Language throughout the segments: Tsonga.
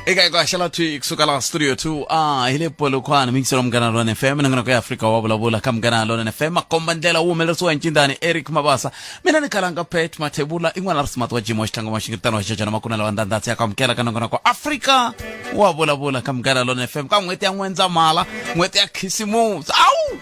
Eka eka xela thwi kusuka laha studio 2 a hi le Polokwane mixero Munghana Lona FM nongonoko ya Afrika wa vulavula ka Munghana Lona FM makomba ndlela wu humelerisiwa hi ncindani Eric Mabasa mina ni kalanga Pet Mathebula i n'wana ri smart wa Jimo xitlango wa xingiritano wa xijajana makunela wa ndandhatsi ya ku amukela ka nongonoko Afrika wa vulavula ka Munghana Lona FM ka n'hweti ya N'wendzamhala n'hweti ya Khisimusi awu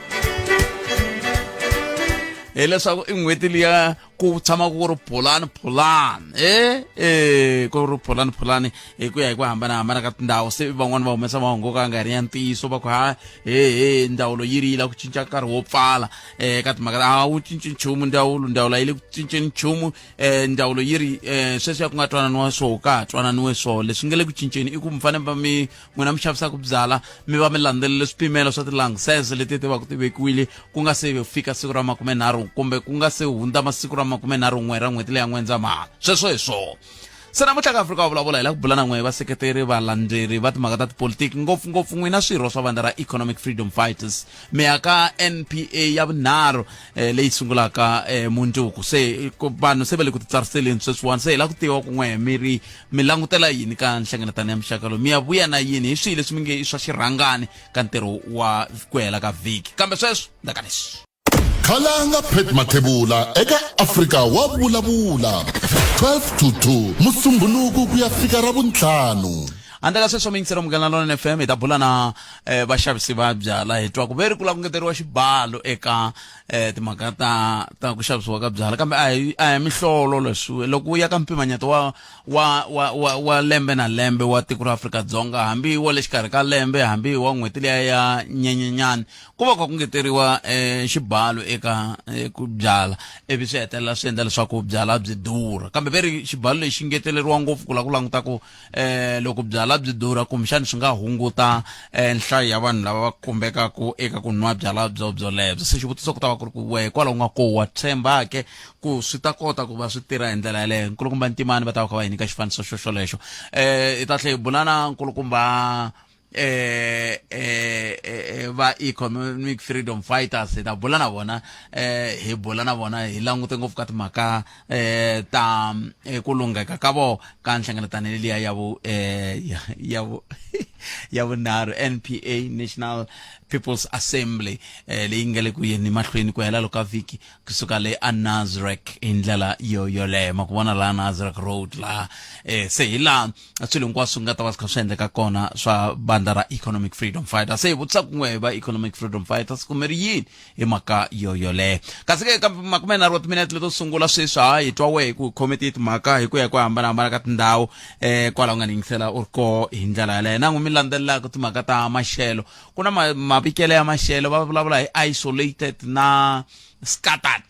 hileswaku i n'hweti liya ku tshama ku ri phulani phulani e e ku ri phulani phulani hi ku ya hi ku hambanahambana ka tindhawu se van'wani va humesa mahungu ka nga ri ya ntiyiso va ku ha he he ndzawulo yi ri yi lava ku cinca nkarhi wo pfala um ka timhaka a wu cinci nchumu ndzawulo ndzawulo a yi le ku cinceni nchumu um ndzawulo yi ri um sweswiya ku nga twananiwa swo ka ha twananiwe swo leswi nga le ku cinceni i ku mi fanele va mi n'wina mi xavisaka byala mi va mi landzelele swipimelo swa ti-langsense leti ti va ku ti vekiwile ku nga se fika siku ra makumenharhu kumbe ku nga se hundza masiku ra makumenharhu-n'we ra n'hweti leya N'wendzamhala. Sweswo hi swona. Se namuntlha ka Afrika wa vulavula hi la ku bula na n'we vaseketeri valandzeri va timhaka ta tipolitiki ngopfungopfu n'wina swirho swa vandla ra Economic Freedom Fighters mi ya ka NPA ya vunharhu eh, leyi sungulaka eh, mundzuku se vanhu se va le ku titsariseleni sweswiwani se hi la ku tiva ku n'we mi ri mi langutela yini ka nhlengeletano ya muxaka lowu mi ya vuya na yini hi swihi leswi mi nge i swa xirhangani ka ntirho wa ku hela ka vhiki kambe sweswo ndaka leswi Khalanga Pat Mathebula eka Afrika wa vulavula 12 to 2 Musumbhunuku ku ya fika Ravuntlhanu. Handle ka sweswo miyingiselo Munghana Lonene FM hi ta bula na eh, vaxavisi va byala hi twa ku ve ri ku lava ku ngeteriwa xibalo eka eh, timhaka ta ta ku xavisiwa ka byala kambe a hi a hi mihlolo leswi loko u ya ka mpimanyeto wa wa wa wa wa lembe na lembe wa tiko ra Afrika-Dzonga hambi wa le xikarhi ka lembe hambi wa n'hweti liya ya Nyenyenyani ku va kha ku ngeteriwa eh, xibalo eka eh, ku byala ivi swi hetelela swi endla leswaku byala byi durha kambe ve ri xibalo lexi ngeteleriwa ngopfu ku lava ku languta ku eh, loko byala byi durha kumbexani swi nga hunguta eh, nhlayo ya vanhu lava va khumbekaku eka ku nwa byala byo byolebyo se xivutiso ku ta va ku ri ku wehe kwalaho nga koho wa tshemba ke ku swi ta kota ku va swi tirha hi ndlela yaleyo nkulukumba Ntimani va ta va kha va hi nyika xifaniso xo xolexo eh hi ta tlhela hi bula na nkulukumba eh eh, eh va economic freedom fighters hi ta bula na vona eh hi bula na vona hi langute ngopfu ka timhaka eh ta eh, ku lungheka ka vo ka nhlengeletano liya ya vu eh ya vu ya vunharhu NPA National People's Assembly eh leyi nga le ku yeni mahlweni ku hela loko ka vhiki kusuka le a Nasrec hi ndlela yo yoleyo ma ku vona laha Nasrec Road laha eh, se hi laha swilo hinkwaswo swi nga ta va swi kha swi endleka kona swa vandla ra Economic Freedom Fighters se hi vutisa kun'we va Economic Freedom Fighters kumbe ri yini hi mhaka yo yoleyo kasi ke ka makumenharhu wa timinete leto sungula sweswi ha hi twa wehe ku khome timhaka hi ku ya ku hambanahambana ka tindhawu eh kwalaho nga ni yingisela u ri koho hi ndlela yaleyo na n'wi mi landzelelaka timhaka ta maxelo ku na mavikelo ya maxelo va vulavula hi isolated na scattered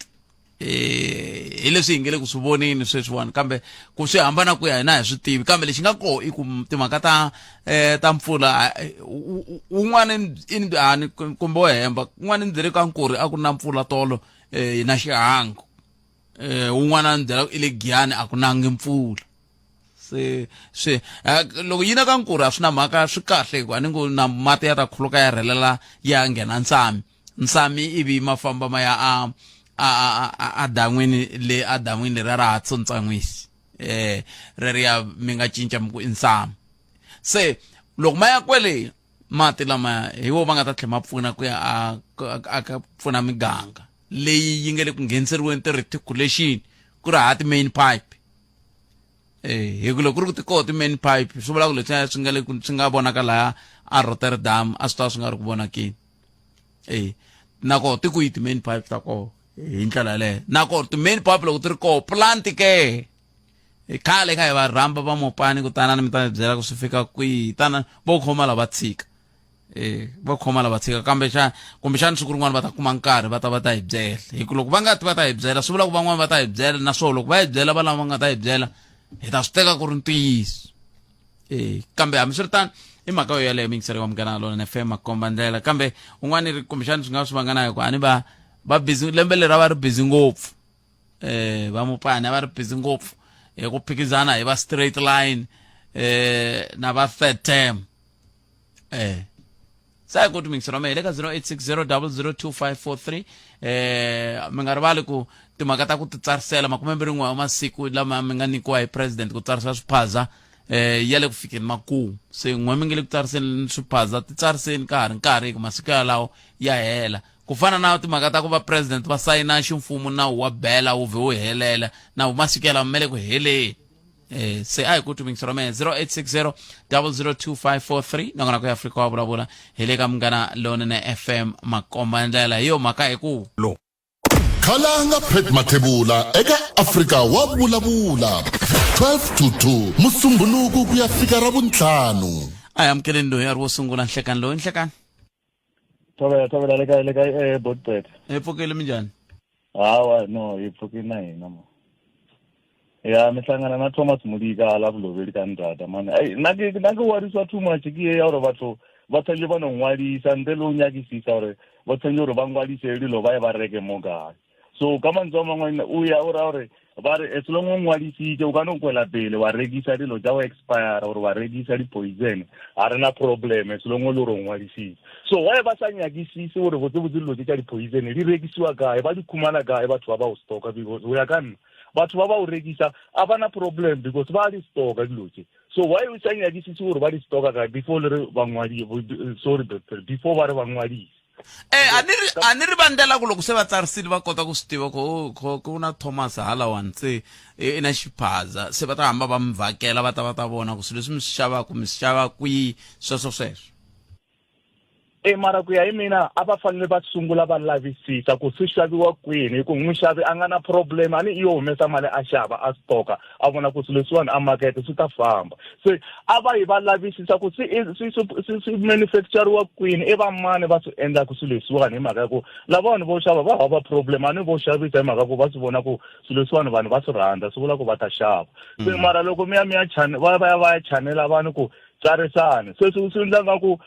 eh hi leswi hi nge le ku swi voneni sweswiwani kambe ku swi hambana ku ya hina hi swi tivi kambe lexi nga koho i ku timhaka ta eh ta mpfula un'wana i kumbe wo hemba un'wana ni byele ka nkuri a ku na mpfula tolo eh na xihangu eh un'wana ni byela i le Giyani a ku nangi mpfula se swi eh, loko yi na ka nkuri a swi na mhaka swi kahle hikuva ni ngo na mati ya ta khuluka ya rhelela ya nghena nsami nsami ivi ma famba ma ya a a a a dan'wini le a dan'wini leriya ra Hudson Tsan'wisi eh reriya mi nga cinca mi ku i nsami se loko ma ya kwele mati lama hi wo va nga ta tlhela ma pfuna ku ya a a ka pfuna miganga leyi yi nga le ku ngheniseriweni ti-reticulation ku ri ha ti-main pipe Eh, hi ku loko ku ri ku ti koho ti-main pipe swi vula ku leswiya swi nga le ku swi nga vonaka laya a Rotterdam a swi ta swi nga ri ku vonakeni eh na koho ti kwihi ti-main pipe ta koho hi ndlela yaleyo na koho ti-main pipe loko ti ri koho plant ke hi khale kha hi va rhamba va mopani ku tanani mi ta mi byela ku swi fika kwihi tana vo khoma lava tshika eh va khoma lava tshika kambe xa kumbexana siku rin'wana va ta kuma nkarhi va ta va ta hi byela hi ku loko va nga ti va ta hi byela swi vula ku van'wana va ta hi byela naswona loko va hi byela va lava va nga ta hi byela hi ta swi teka ku ri ntiyiso eh kambe hambiswiritano i mhaka yo yaleyo mingiseri wa Munghana Lonene FM makomba ndlela kambe un'wana ri kumbexana swi nga swi vanga na hi ku a ni va va busy lembe leri a va ri busy ngopfu eh va mupani a va ri busy ngopfu hi ku phikizana hi va straight line eh na va third term eh se hi ku timingisi ra mehe le ka 0860002543 eh mi nga rivali ku timhaka ta ku titsarisela makumembirhi n'we wa masiku lama mi nga nyikiwa hi president ku tsarisa swiphaza. eh ya le ku fikeni makumu. Se n'we mi nge le ku tsariseni swiphaza, titsariseni ka ha ri nkarhi hi ku masiku yalawo ya hela. Ku fana na timhaka ta ku va president va sayina ximfumo nawu wa bela wu vhe wu helela na masiku yalawo ma le ku heleni. Se a hi ku tumingisa ra mehe 0860 002543 nakona ku ya Afrika wa vulavula hi le ka Munghana Lonene FM makomba ndlela hi yo mhaka hi ku lo Khalanga Pat Mathebula eka Afrika wa vulavula 12 to 2 Musumbhunuku ku ya fika Ravuntlhanu. A hi amukeleni loyi a ri wo sungula nhlekani loyi nhlekani. Thovela thovela le ka le ka eh Botbet. Hi pfukile minjhani? Hawa no hi pfukile na hina mo. Ya mi hlangana na Thomas Mulika hala Vuloveli ka Ndzata mani. Ai na ke na ke worriswa too much ke ye ya gore batho ba tshwanetse ba no ngwadisa ntle le go nyakisisa gore ba tshwanetse gore ba ngwadise dilo ba ye ba reke mo kae. So ka mantswe a mangwe o ya o raya gore ba re as long o ngwadisitse o ka no kwela pele wa rekisa dilo tsa go expire gore wa rekisa di-poison ga re na problem as long o le gore o ngwadisitse. So why ba sa nyakisise gore botsebotse dilo tse tsa di-poison di rekisiwa kae, ba di khumana kae batho ba ba go stocka? Because go ya ka nna batho ba ba o rekisa a ba na problem because ba di stocka dilo tse. So why o sa nyakisise gore ba di stocka kae before le re ba ngwadie, sorry before ba re ba ngwadise? Eh, a ni ri a ni ri va ndlela ku loko se va tsarisile va kota ku swi tiva ku ku ku na Thomas halawani se i na xiphaza se va ta hamba va mi vhakela va ta va ta vona ku swilo leswi mi swi xavaka mi swi xava kwihi sweswo sweswo. E mara ku ya hi mina a va fanele va sungula va lavisisa ku swi xaviwa kwini hi ku muxavi a nga na problem a ni i yo humesa mali a xava a stoka a vona ku swilo leswiwani a makete swi ta famba. Se a va yi va lavisisa ku swi swi swi swi manufacturiwa kwini, i va mani va swi endlaka swilo leswiwani, hi mhaka ya ku lava vanhu vo xava va hava problem a ni vo xavisa hi mhaka ku va swi vona ku swilo leswiwani vanhu va swi rhandza, swi vula ku va ta xava. Se mara loko mi ya mi ya va va ya va ya chanela vanhu ku tsarisani, se swi swi endla nga ku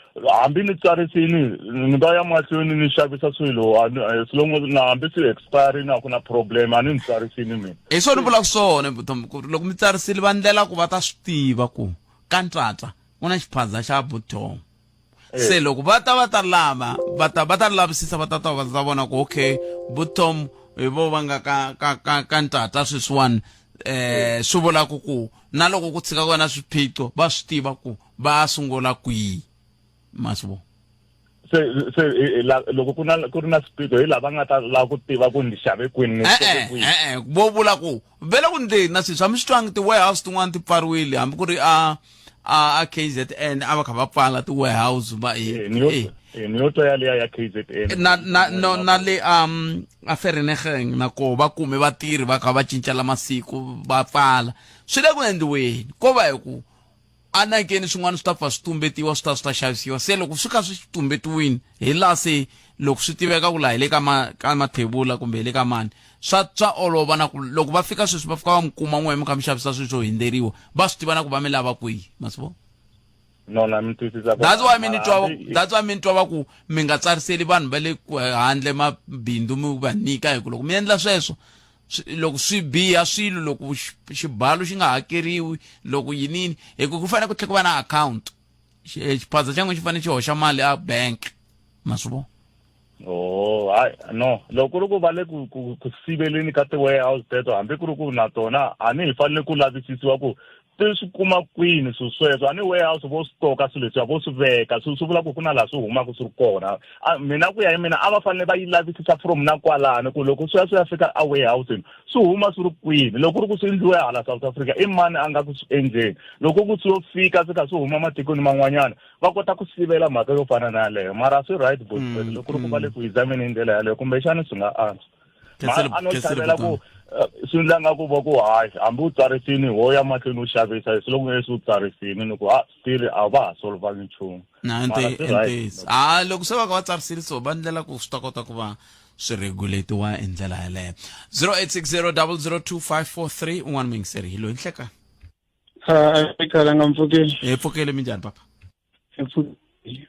hambi ni tsarisini ni nga ya mahlweni ni xavisa swilo as long as na hambi swi expirini a ku na problem a ni ni tsarisini mina. Hi swona ni vulaka swona Vutomi, ku loko mi tsarisile va ndlela ku va ta swi tiva ku ka ntsatsa ku na xiphaza xa Vutomi. Se loko va ta va ta lava va ta va ta lavisisa va ta ta va ta vona ku okay Vutomi hi vo va nga ka ka ka ka ntsatsa sweswiwani swi vula ku ku na loko ku tshika ku va na swiphiqo va swi tiva ku va sungula kwihi ma swi vona. Se se loko ku na ku ri na swiphiqo hi lava nga ta lava ku tiva ku ndzi xave kwini ni e-e kwini. E-e vo vula ku ve le ku ndleni na sweswi a mi swi twangi ti-warehouse tin'wana ti pfariwile hambi ku ri a a a KZN a va kha va pfala ti-warehouse va Eh, ni yo eh, ni yo twa yaliya ya KZN. Na na no na le a Vereeniging na koho va kume vatirhi va kha va cincela masiku va pfala. Swi le ku endliweni ko va hi ku anakeni swin'wana swi ta pfa swi tumbetiwa swi ta swi ta xavisiwa. Se loko swi kha swi tumbetiwini hi laha se loko swi tiveka ku laha hi le ka ma ka mathebula kumbe hi le ka mani swa swa olova na ku loko va fika sweswi va fika va mi kuma n'we mi kha mi xavisa swilo swo hundzeriwa va swi tiva na ku va mi lava kwihi ma swi vona. No na mi twisisa. That's why mi ni twa that's why mi ni twa va ku mi nga tsariseli vanhu va le handle mabindzu mi va nyika hi ku loko mi endla sweswo loko swi biha swilo loko xibalo xi nga hakeriwi loko yinini hi ku ku fanele ku tlhela ku va na account xiphaza xa n'wina xi fanele xi hoxa mali a bank ma swi vona. Oh, hayi no loko ku ri ku va le ku ku ku siveleni ka ti-warehouse teto hambi ku ri ku na tona a ni hi fanele ku lavisisiwa ku ti swi kuma kwini swilo sweswo. A ni warehouse vo swi toka swilo leswiya vo swi veka swi swi vula ku ku na laha swi humaka swi ri kona. Mina ku ya hi mina a va fanele va yi lavisisa from na kwalano ku loko swi ya swi ya fika a warehouse-ini swi huma swi ri kwini. Loko ku ri ku swi endliwe hala South Africa i mani a nga ku swi endleni, loko ku swi yo fika swi kha swi huma matikweni man'wanyana va kota ku sivela mhaka yo fana na yaleyo. Mara swi right Botbet loko ku ri ku va le ku yi zameni hi ndlela yaleyo kumbexana swi nga antswa. A no chavela ku swi endla nga ku va ku hayi hambi u tsarisini ho ya mahlweni u xavisa hi loko nge se u tsarisini ni ku ha still a va ha solvangi nchumu. Na ntiyiso a loko se va ka va tsarisile so va ndlela ku swi ta kota ku va swi regulatiwa hi ndlela yaleyo. 0860 002543 un'wana muyingiseri hi loyi nhleka. A khalanga mpfukeli. Hi pfukele minjhani papa? Hi pfukele.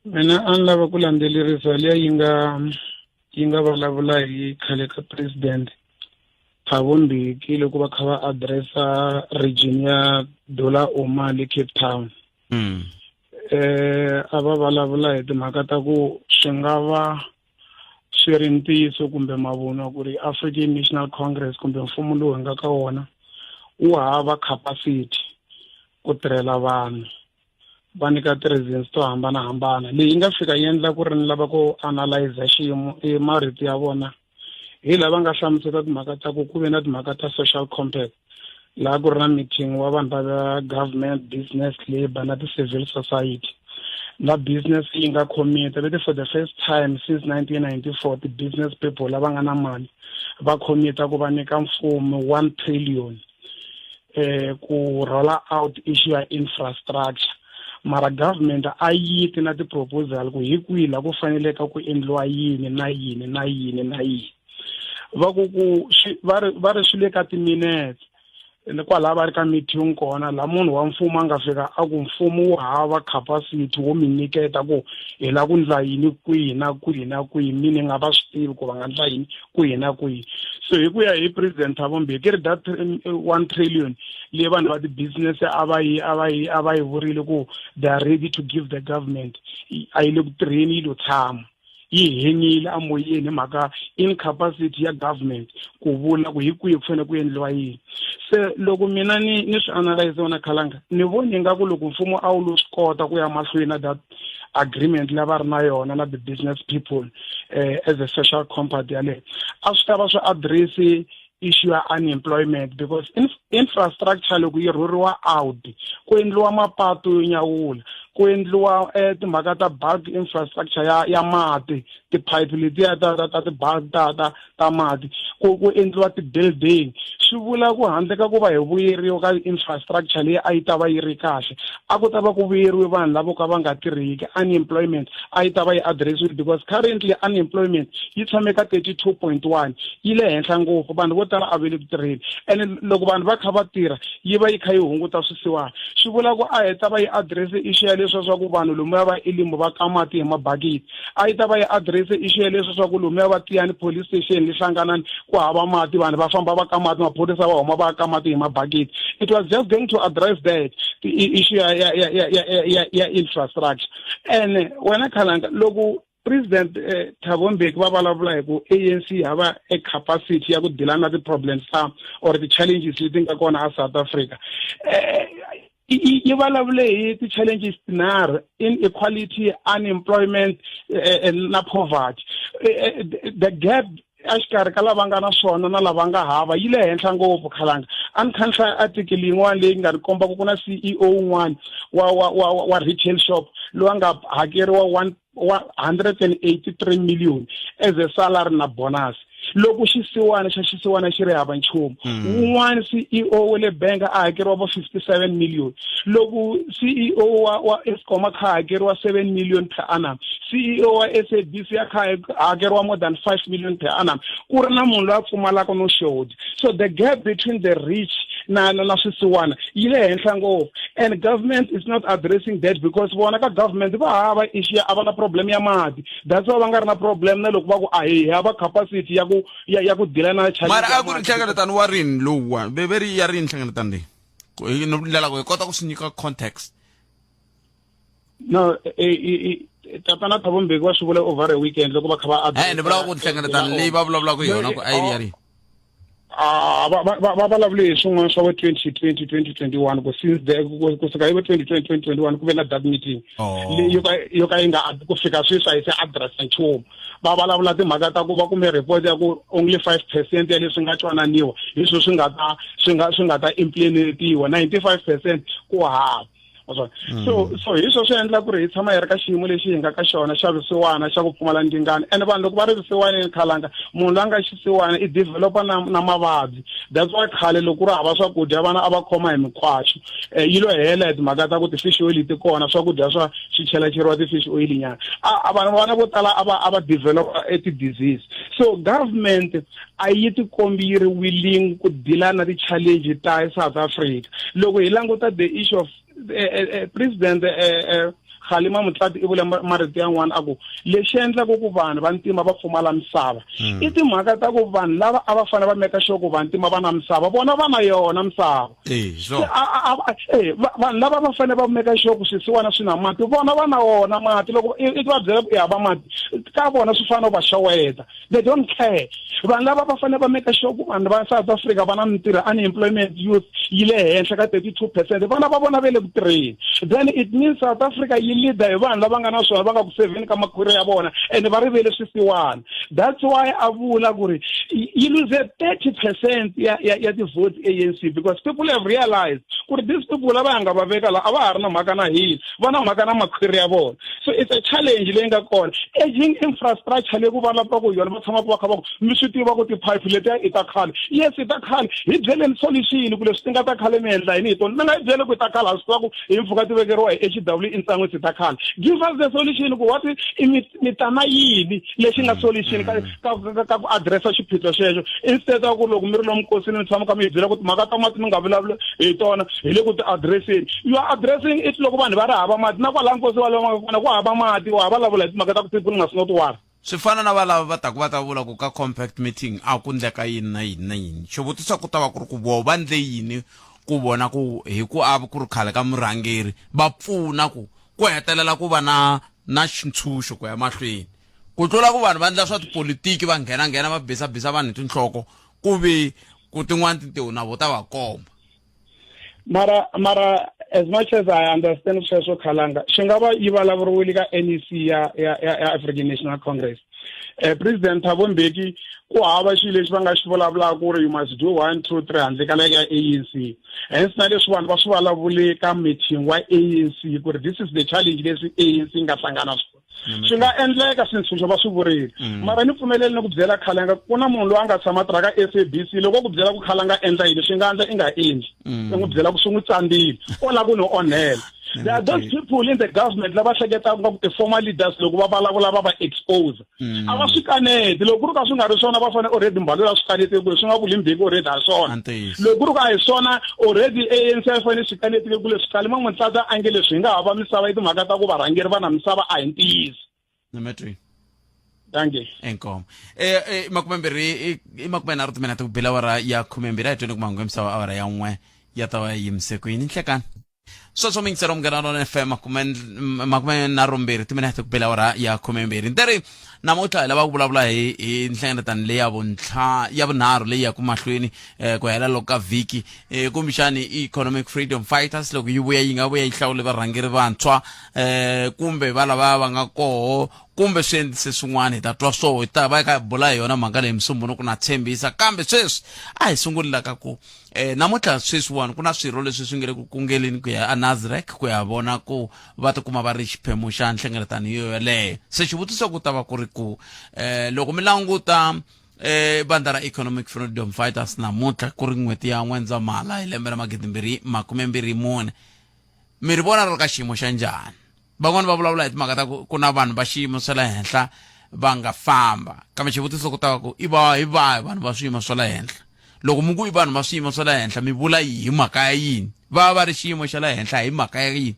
Mina a ni lava ku landzelerisa liya yi nga yi nga vulavula hi khale ka president Thabo Mbeki loko va kha va addressa region ya Dula Oma le Cape Town. A va vulavula hi timhaka ta ku swi nga va swi ri ntiyiso kumbe mavunwa ku ri African National Congress kumbe mfumo lowu hi nga ka wona Wu hava capacity ku tirhela vanhu, va nyika ti-reasons to hambanahambana. Leyi yi nga fika yi endla ku ri ni lava ku analyza xiyimo i marito ya vona hi lava nga hlamusela timhaka ta ku ku ve na timhaka ta social compact, laha ku ri na meeting wa vanhu va government, business, labor na ti-civil society. La business yi nga commita vete for the first time since 1994, ti-business people lava nga na mali va commita ku va nyika mfumo 1 trillion ku roll out issue ya infrastructure. Mara government a yi ti na ti-proposal ku hi kwihi la ku faneleka ku endliwa yini na yini na yini na yini. Va ku ku va ri swi le ka timinetse kwalaha va ri ka meeting kona, laha munhu wa mfumo a nga fika a ku mfumo wu hava capacity wo mi nyiketa ku hi lava ku ndla yini kwihi na kwihi na kwihi, meaning a va swi tivi ku va nga ndla yini kwihi na kwihi. So hi ku ya hi President Thabo Mbeki, ri that 1 trillion leyi vanhu va ti-business a va yi vurile ku they are ready to give the government, a yi le ku tirheni, yi lo tshama yi hengile amoyeni hi mhaka incapacity ya government ku vula ku hi kwihi ku fanele ku endliwa yini. Se loko mina ni swi analyze wona, Khalanga, ni voni ingaku loko mfumo a wu lo swi kota ku ya mahlweni na that agreement leyi va ri na yona na the business people as a social compact yaleyo, a swi ta va swi address issue ya unemployment, because infrastructure loko yi rhuriwa out, ku endliwa mapatu yo nyawula, ku endliwa timhaka ta bulk infrastructure ya mati, tiphayiphi letiya ta ti-bulk ta mati, ku endliwa ti-building, swi vula ku handle ka ku va hi vuyeriwa ka infrastructure leyi a yi ta va yi ri kahle, a ku ta va ku vuyeriwe vanhu lavo ka va nga tirhiki. Unemployment a yi ta va yi addressiwile, because currently unemployment yi tshame ka 32.1, yi le henhla ngopfu. Vanhu vo tala a va le ku tirheni, and loko vanhu va kha va tirha, yi va yi kha yi hunguta swisiwana. Swi vula ku a hi ta va yi address issue ya leswiya swa ku vanhu lomuya va elimu va ka mati hi mabakiti. A yi ta va yi address issue ya leswi swa ku lomuya va Tiyani police station li hlanganani ku hava mati, vanhu va famba va ka mati, maphorisa va huma va ka mati hi mabakiti. It was just going to address that issue ya infrastructure. And wena Khalanga, loko President Thabo Mbeki va vulavula hi ku ANC hava e capacity ya ku deala na ti-problems ta or ti-challenges leti nga kona a South Africa, yi vulavule hi ti-challenges tinharhu: inequality, unemployment na poverty. The gap exikarhi ka lava nga na swona na lava nga hava yi le henhla ngopfu. Khalanga, a ni kha ni hlaya article yin'wana leyi nga ni kombaka ku na CEO un'wana wa retail shop loyi a nga hakeriwa 183 million as a salary na bonus, loko xisiwana xa xisiwana xi ri hava nchumu. Wun'wana CEO wa le bank a hakeriwa vo 57 million, loko CEO wa Eskom a kha hakeriwa 7 million per annum, CEO wa SABC a kha hakeriwa more than 5 million per annum, ku ri na munhu loyi a pfumalaka no xodi. So the gap between the rich na swisiwana yi le henhla ngopfu, and government is not addressing that, because vona ka government va hava issue, a va na problem ya mati. That's why va nga ri na problem na loko va ku a hi hava capacity ya ku deala na challenge. Mara a ku ri nhlengeletano wa rini lowuwa? Ve ri ya rini nhlengeletano leyi? Hi ndlela ku hi kota ku swi nyika context. No, tatana Thabo Mbeki wa swi vula over a weekend loko va kha va Ni vula ku nhlengeletano leyi va vulavulaka hi yona ku a yi ri ya rini? Ah, va vulavule hi swin'wana swa vo 2020, 2021, ku since the kusuka hi vo 2020, 2021 ku ve na that meeting leyi yo ka yi nga ku fika sweswi a yi se address nchumu. Va vulavula timhaka ta ku va kume report ya ku only 5% ya leswi nga twananiwa hi swo swi nga ta implementiwa, 95% ku hava. So hi swo swi endla ku ri hi tshama hi ri ka xiyimo lexi hi nga ka xona xa vusiwana, xa ku pfumala ndzingano. And vanhu loko va ri vusiwaneni, Khalanga, munhu loyi a nga xisiwana i developa na mavabyi. That's why khale loko ku ri hava swakudya, vana a va khoma hi mikhwaxu. Yi lo hela hi timhaka ta ku ti-fish oil ti kona, swakudya swa swi chelacheriwa ti-fish oil nyana. A vanhu vana vo tala a va developa e ti-disease. So government a yi tikombi yi ri willing ku deala na ti-challenge ta South Africa. Loko hi languta the issue of President Kgalema Motlanthe i vule marito yan'wana a ku lexi endlaka ku vanhu va ntima va pfumala misava i timhaka ta ku vanhu lava a va fanele va meka sure ku vantima va na misava vona va na yona misava. Vanhu lava va fanele va meka sure ku swisiwana swi na mati vona va na wona mati loko i va byela ku i hava mati ka vona swi fanele u va xeweta. They don't care. Vanhu lava va fanele va meka sure ku vanhu va South Africa va na mintirho, unemployment youth yi le henhla ka 32%, vana va vona ve le ku tirheni. Then it means South Africa yi leader hi vanhu lava nga na swona, va nga ku seveni ka makhwiri ya vona and va rivele swisiwana. That's why a vula ku ri yi lose 30% ya ti-votes ANC because people have realized ku ri these people lava nga va veka la a va ha ri na mhaka na hina, va na mhaka na makhwiri ya vona. So it's a challenge leyi nga kona. Aging infrastructure leyi ku vulavuriwaka hi yona, va tshamaka va kha va ku mi swi tiva ku ti-pipe letiya i ta khale. Yes, i ta khale. Hi byeleni solution ku leswi ti nga ta khale mi endla yini hi tona. Mi nga hi byeli ku i ta khale, ha swi tiva ku hi mpfhuka ti vekeriwa hi H W Ntsangwisi ta khale. Give us the solution ku what i mi ta na yini lexi nga solution ka ku addressa xiphiqo xexo, instead of ku loko mi ri lomu nkosini mi tshama kha mi hi byela ku timhaka ta mati mi nga vulavuli hi tona, hi le ku ti addresseni. You are addressing it loko vanhu va ri hava mati, na kwalaha nkosi wa lomu kona ku hava mati, wa ha vulavula hi timhaka ta ku people must not worry. Swi fana na valava va taku va ta vula ku ka compact meeting a ku ndleka yini na yini na yini. Xivutiso ku ta va ku ri ku voho va ndle yini ku vona ku hi ku a ku ri khale ka murhangeri va pfuna ku ku hetelela ku va na xintshunxo ku ya mahlweni, ku tlula ku vanhu va ndla swa tipolitiki va nghena nghena va bisa bisa vanhu hi tinhloko ku vi ku tin'wana tintiho na vo ta va komba. Mara as much as I understand sweswo Khalanga, xi nga va yi vulavuriwile ka NEC ya African National Congress. President Thabo Mbeki ku hava xilo lexi va nga xi vulavulaka ku ri you must do 1 2 3 handle ka like ya ANC. Hence na leswi vanhu va swi vulavule ka meeting wa ANC ku ri this is the challenge leswi ANC yi nga hlangana swona. Swi nga endleka swintshunxo va swi vurile. Mara ni pfumeleli ni ku byela Khalanga ku na munhu loyi a nga tshama tirha ka SABC, loko ku byela ku Khalanga endla yini swi nga endla i nga endli. I n'wi byela ku swi n'wi tsandzile, o lava ku ni onhela. There are those people in the government lava hleketaka nga ku ti-former leaders loko va vulavula va va expose. A va swi kaneti, loko ku ri ka swi nga ri swona va fanele already mbalo ya swi kanetile ku swi nga vuli Mbeki already ha swona. Loko ku ri ka a hi swona already ANC a yi fanele swi kanetile ku leswi Kgalema Motlanthe a nge leswi hi nga hava misava i timhaka ta ku varhangeri va na misava a hi ntiyiso. Nametwi. Dankie. Inkomo. Makumembirhi i makume nharhu timinete ku bela awara ya 12 a hi tweni ku mahungu ya misava awara ya 1 ya ta va yimise ku yini nhlekani. Sweswo mingiselo Munghana Lonene FM 32 timinete ku bela awara ya 12. Nteri namuntlha hi lava ku vulavula hi nhlengeletano leyi ya vuntlha ya vunharhu leyi yaka mahlweni ku hela loko ka vhiki, kumbexani Economic Freedom Fighters loko yi vuya yi nga vuya yi hlawule varhangeri vantshwa, kumbe va lava va nga koho kumbe swi endlise swin'wana, hi ta twa swoho, hi ta va hi kha hi bula hi yona mhaka leyi Musumbhunuku na tshembisa. Kambe sweswi a hi sunguli la ka ku namuntlha sweswiwani ku na swirho leswi swi nge le ku kungeleni ku ya eNasrec ku ya vona ku va tikuma va ri xiphemu xa nhlengeletano yo yoleyo. Se xivutiso ku ta va ku ri ku loko mi languta vandla ra Economic Freedom Fighters namuntlha ku ri n'hweti ya N'wendzamhala hi lembe ra 2024, mi ri vona ri ri ka xiyimo xa njhani? Van'wani va vulavula hi timhaka ta ku ku na vanhu va xiyimo xa le henhla va nga famba, kambe xivutiso ku ta va ku i va hi vahi vanhu va swiyimo swa le henhla? Loko mi ku i vanhu va swiyimo swa le henhla mi vula yi hi mhaka ya yini? Va va ri xiyimo xa le henhla hi mhaka ya yini?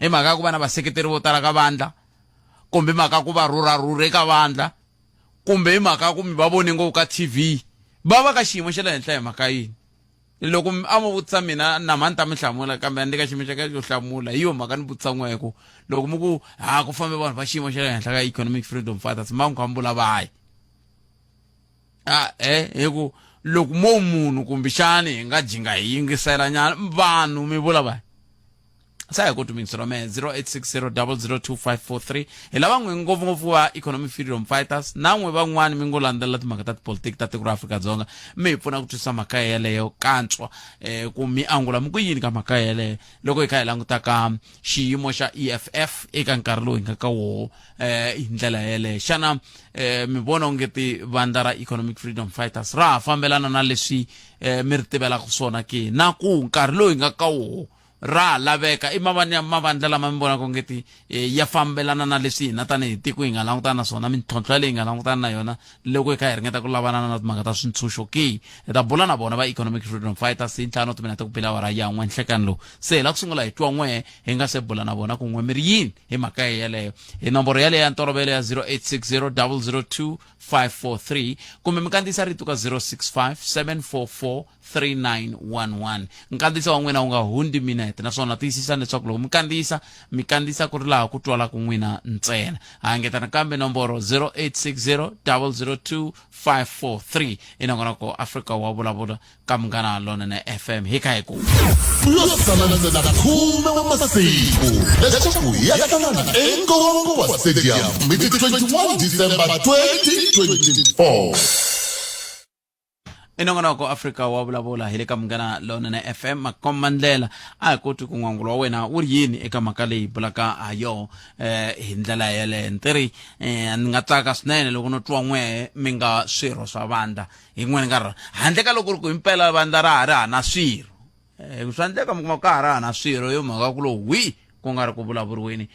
Hi mhaka ya ku va na vaseketeri vo tala ka vandla, kumbe hi mhaka ya ku va rhurharhurhe ka vandla, kumbe hi mhaka ya ku mi va vone ngopfu ka TV? Va va ka xiyimo xa le henhla hi mhaka yini? Loko a mo vutisa mina na mhani ta mi hlamula, kambe a ni le ka xiyimo xa ka xo hlamula. Hi yo mhaka ni vutisa n'we ku loko mi ku ha ku fambe vanhu va xiyimo xa le henhla ka Economic Freedom Fighters, ma mi kha mi vula vahi? A hi ku loko mo munhu kumbexani hi nga jinga hi yingisela nyana vanhu mi vula vahi? Sa hi ku tumingiselo me 0860002543. Hi lava n'we ngopfungopfu va Economic Freedom Fighters na n'we van'wani mi ngo landzelela timhaka ta tipolitiki ta tiko ra Afrika-Dzonga, mi hi pfuna ku twisisa mhaka yeleyo kantswa, ku mi angula mi ku yini ka mhaka yeleyo loko hi kha hi languta ka xiyimo xa EFF eka nkarhi lowu hi nga ka woho, hi ndlela yeleyo. Xana mi vona ongeti vandla ra Economic Freedom Fighters ra ha fambelana na leswi mi ri tivelaka swona ke, na ku nkarhi lowu hi nga ka woho Ra ha laveka. I mavani ya mavandla lama mi vonaka ongeti eh, ya fambelana na leswi hina tanihi tiko hi nga langutana na swona, mintlhontlho yaleyi hi nga langutana na yona loko hi kha hi ringeta ku lavana na timhaka ta swintshuxo ke? Hi ta bula na vona va Economic Freedom Fighters hi ntlhanu timinete ku bile awara ya n'we nhlekani lowu. Se hi la ku sungula hi twa n'we hi nga se bula na vona ku n'we mi ri yini hi mhaka yeleyo. Hi nomboro yaleyo ya ntolovelo ya 0860 002 543 kumbe mi kandziyisa rito ka 065 744 3911. Nkandziyiso wa n'wina wu nga hundzi minete, naswona tiyisisani leswaku loko mi kandziyisa, mi kandziyisa ku ri laha ku twalaka n'wina ntsena. Ha engeta nakambe nomboro 0860 002 543. I nongonoko Afrika wa vulavula ka Munghana Lonene FM. Hi kha hi ku Ku yo sala ntsena khume wa masiku leswaku hi ya hlangana eNkowankowa Stadium hi ti 21 December 2024. I nongonoko Afrika wa vulavula hi le ka Munghana Lonene FM. Makomba ndlela a hi koti ku n'wangulo wa wena wu ri yini eka mhaka leyi bulaka ha yoho hi ndlela yeleyo. Ni tiri ni nga tsaka swinene loko no twa n'we mi nga swirho swa vandla hi n'we ni nga ri handle ka loko ri ku himpela vandla ra ha ri hana swirho. Swa endleka mi kuma ka ha ri hana swirho yo mhaka ku lo hwi ku nga ri ku vulavuriweni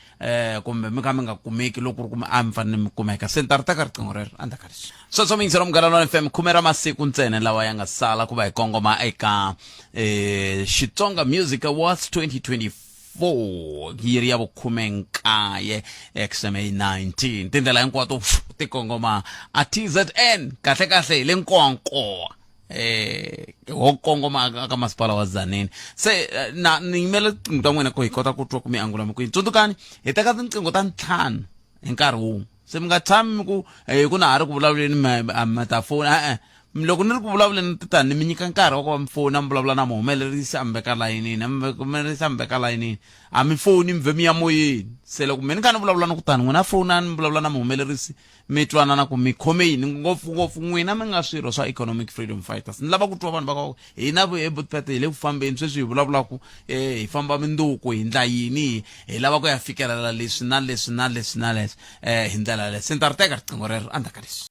kumbe mi kha mi nga kumeki loko ri ku a mi fanele mi kumeka. Se ni ta ri teka riqingho rero endzhaku ka leswi. Sweswo mi yingisela Munghana Lonene FM, khume ra masiku ntsena lawa ya nga sala ku va hi kongoma eka Xitsonga Music Awards 2024 yi ri ya vukhume nkaye XMA 19. Tindlela hinkwato ti kongoma a TZN, kahle kahle hi le Nkowankowa ho kongoma ka masipala wa Tzaneen. Se na ni yimela tinqingho ta n'wina ku hi kota ku twa ku mi angula mi ku yini. Tsundzukani hi teka tinqingho ta ntlhanu hi nkarhi wun'we, se mi nga tshami mi ku ku na ha ri ku vulavuleni mi ta fona. E-e, loko ni ri ku vulavuleni tani ni mi nyika nkarhi wa ku va mi fona mi vulavula na muhumelerisi a mi veka layinini, a mi humelerisi a mi veka layinini, a mi foni mi vhe mi ya moyeni. Se loko me ni kha ni vulavula ni ku tani n'wina fonani mi vulavula na muhumelerisi mi twanana ku mi khome yini, ngopfungopfu n'wina mi nga swirho swa Economic Freedom Fighters. Ni lava ku twa vanhu va ka hina ebutpet hi le ku fambeni sweswi hi vulavulaka hi famba minduku hi ndla yini, hi lava ku ya fikelela leswi na leswi na leswi na leswi hi ndlela yaleyo. Se ni ta ri teka riqingho rero endzhaku ka leswi.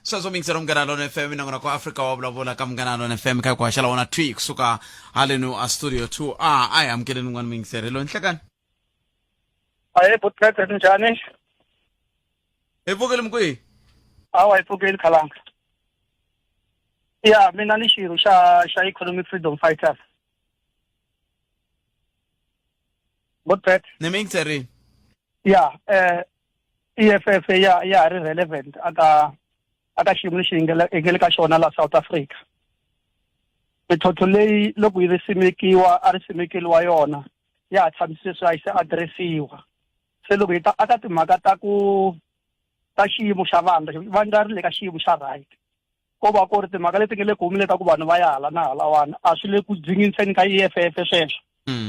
Sweswo mi yingisela Munghana Lona FM, nongonoko wa Afrika wa vulavula ka Munghana Lona FM kha ku haxela wona thwi kusuka haleno a studio 2 a a hi amukeleni un'wana muyingiseri. Hello, nhlekani. Ahe Butpet, njhani? Hi pfukile mi kwihi? Awa hi pfukile khalanga. Ya mina ni xirho xa xa Economic Freedom Fighters. Butpet. Ni mi yingiserini. Ya EFF ya ya ha ri relevant aka aka xiyimo lexi hi nga le ka xona la South Africa. Mintlhontlho leyi loko yi ri simekiwa a ri simekeliwa yona ya ha tshamise sweswi a yi se adiresiwa. Se loko hi ta aka timhaka ta ku ta xiyimo xa vandla, vandla ri le ka xiyimo xa right. Ko va ku ri timhaka leti nga le ku humeleni ta ku vanhu va ya hala na halawani a swi le ku dzinginiseni ka EFF sweswo.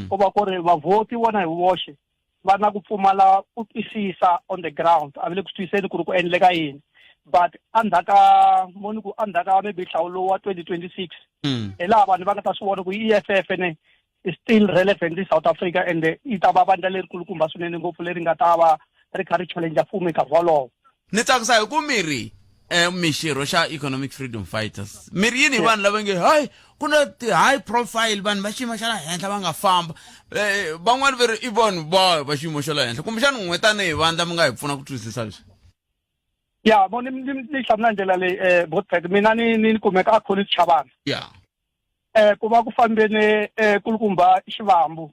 Ko va ku ri vavhoti vona hi voxe va na ku pfumala ku twisisa on the ground, a va le ku twisiseni ku ri ku endleka yini. But endzhaku ka mo ni ku endzhaku ka maybe nhlawulo wa 2026 hi laha vanhu va nga ta swi vona ku EFF ne is still relevant in South Africa and yi ta va vandla lerikulukumba swinene ngopfu leri nga ta va ri kha ri challenge mfumo nkarhi wolowo. Ni tsakisa hi ku mi ri mi xirho xa Economic Freedom Fighters. Mi ri yini hi vanhu lava nge hayi ku na ti-high profile vanhu va xiyimo xa le henhla va nga famba, van'wani va ri i vanhu va va xiyimo xa le henhla, kumbexana n'we tanihi vandla mi nga hi pfuna ku twisisa leswi? Ya mo ni ni ni hlamula ndlela leyi Botpet, mina ni ni kumeka a Collins Chabane. Ku va ku fambeni kulukumba Xivambu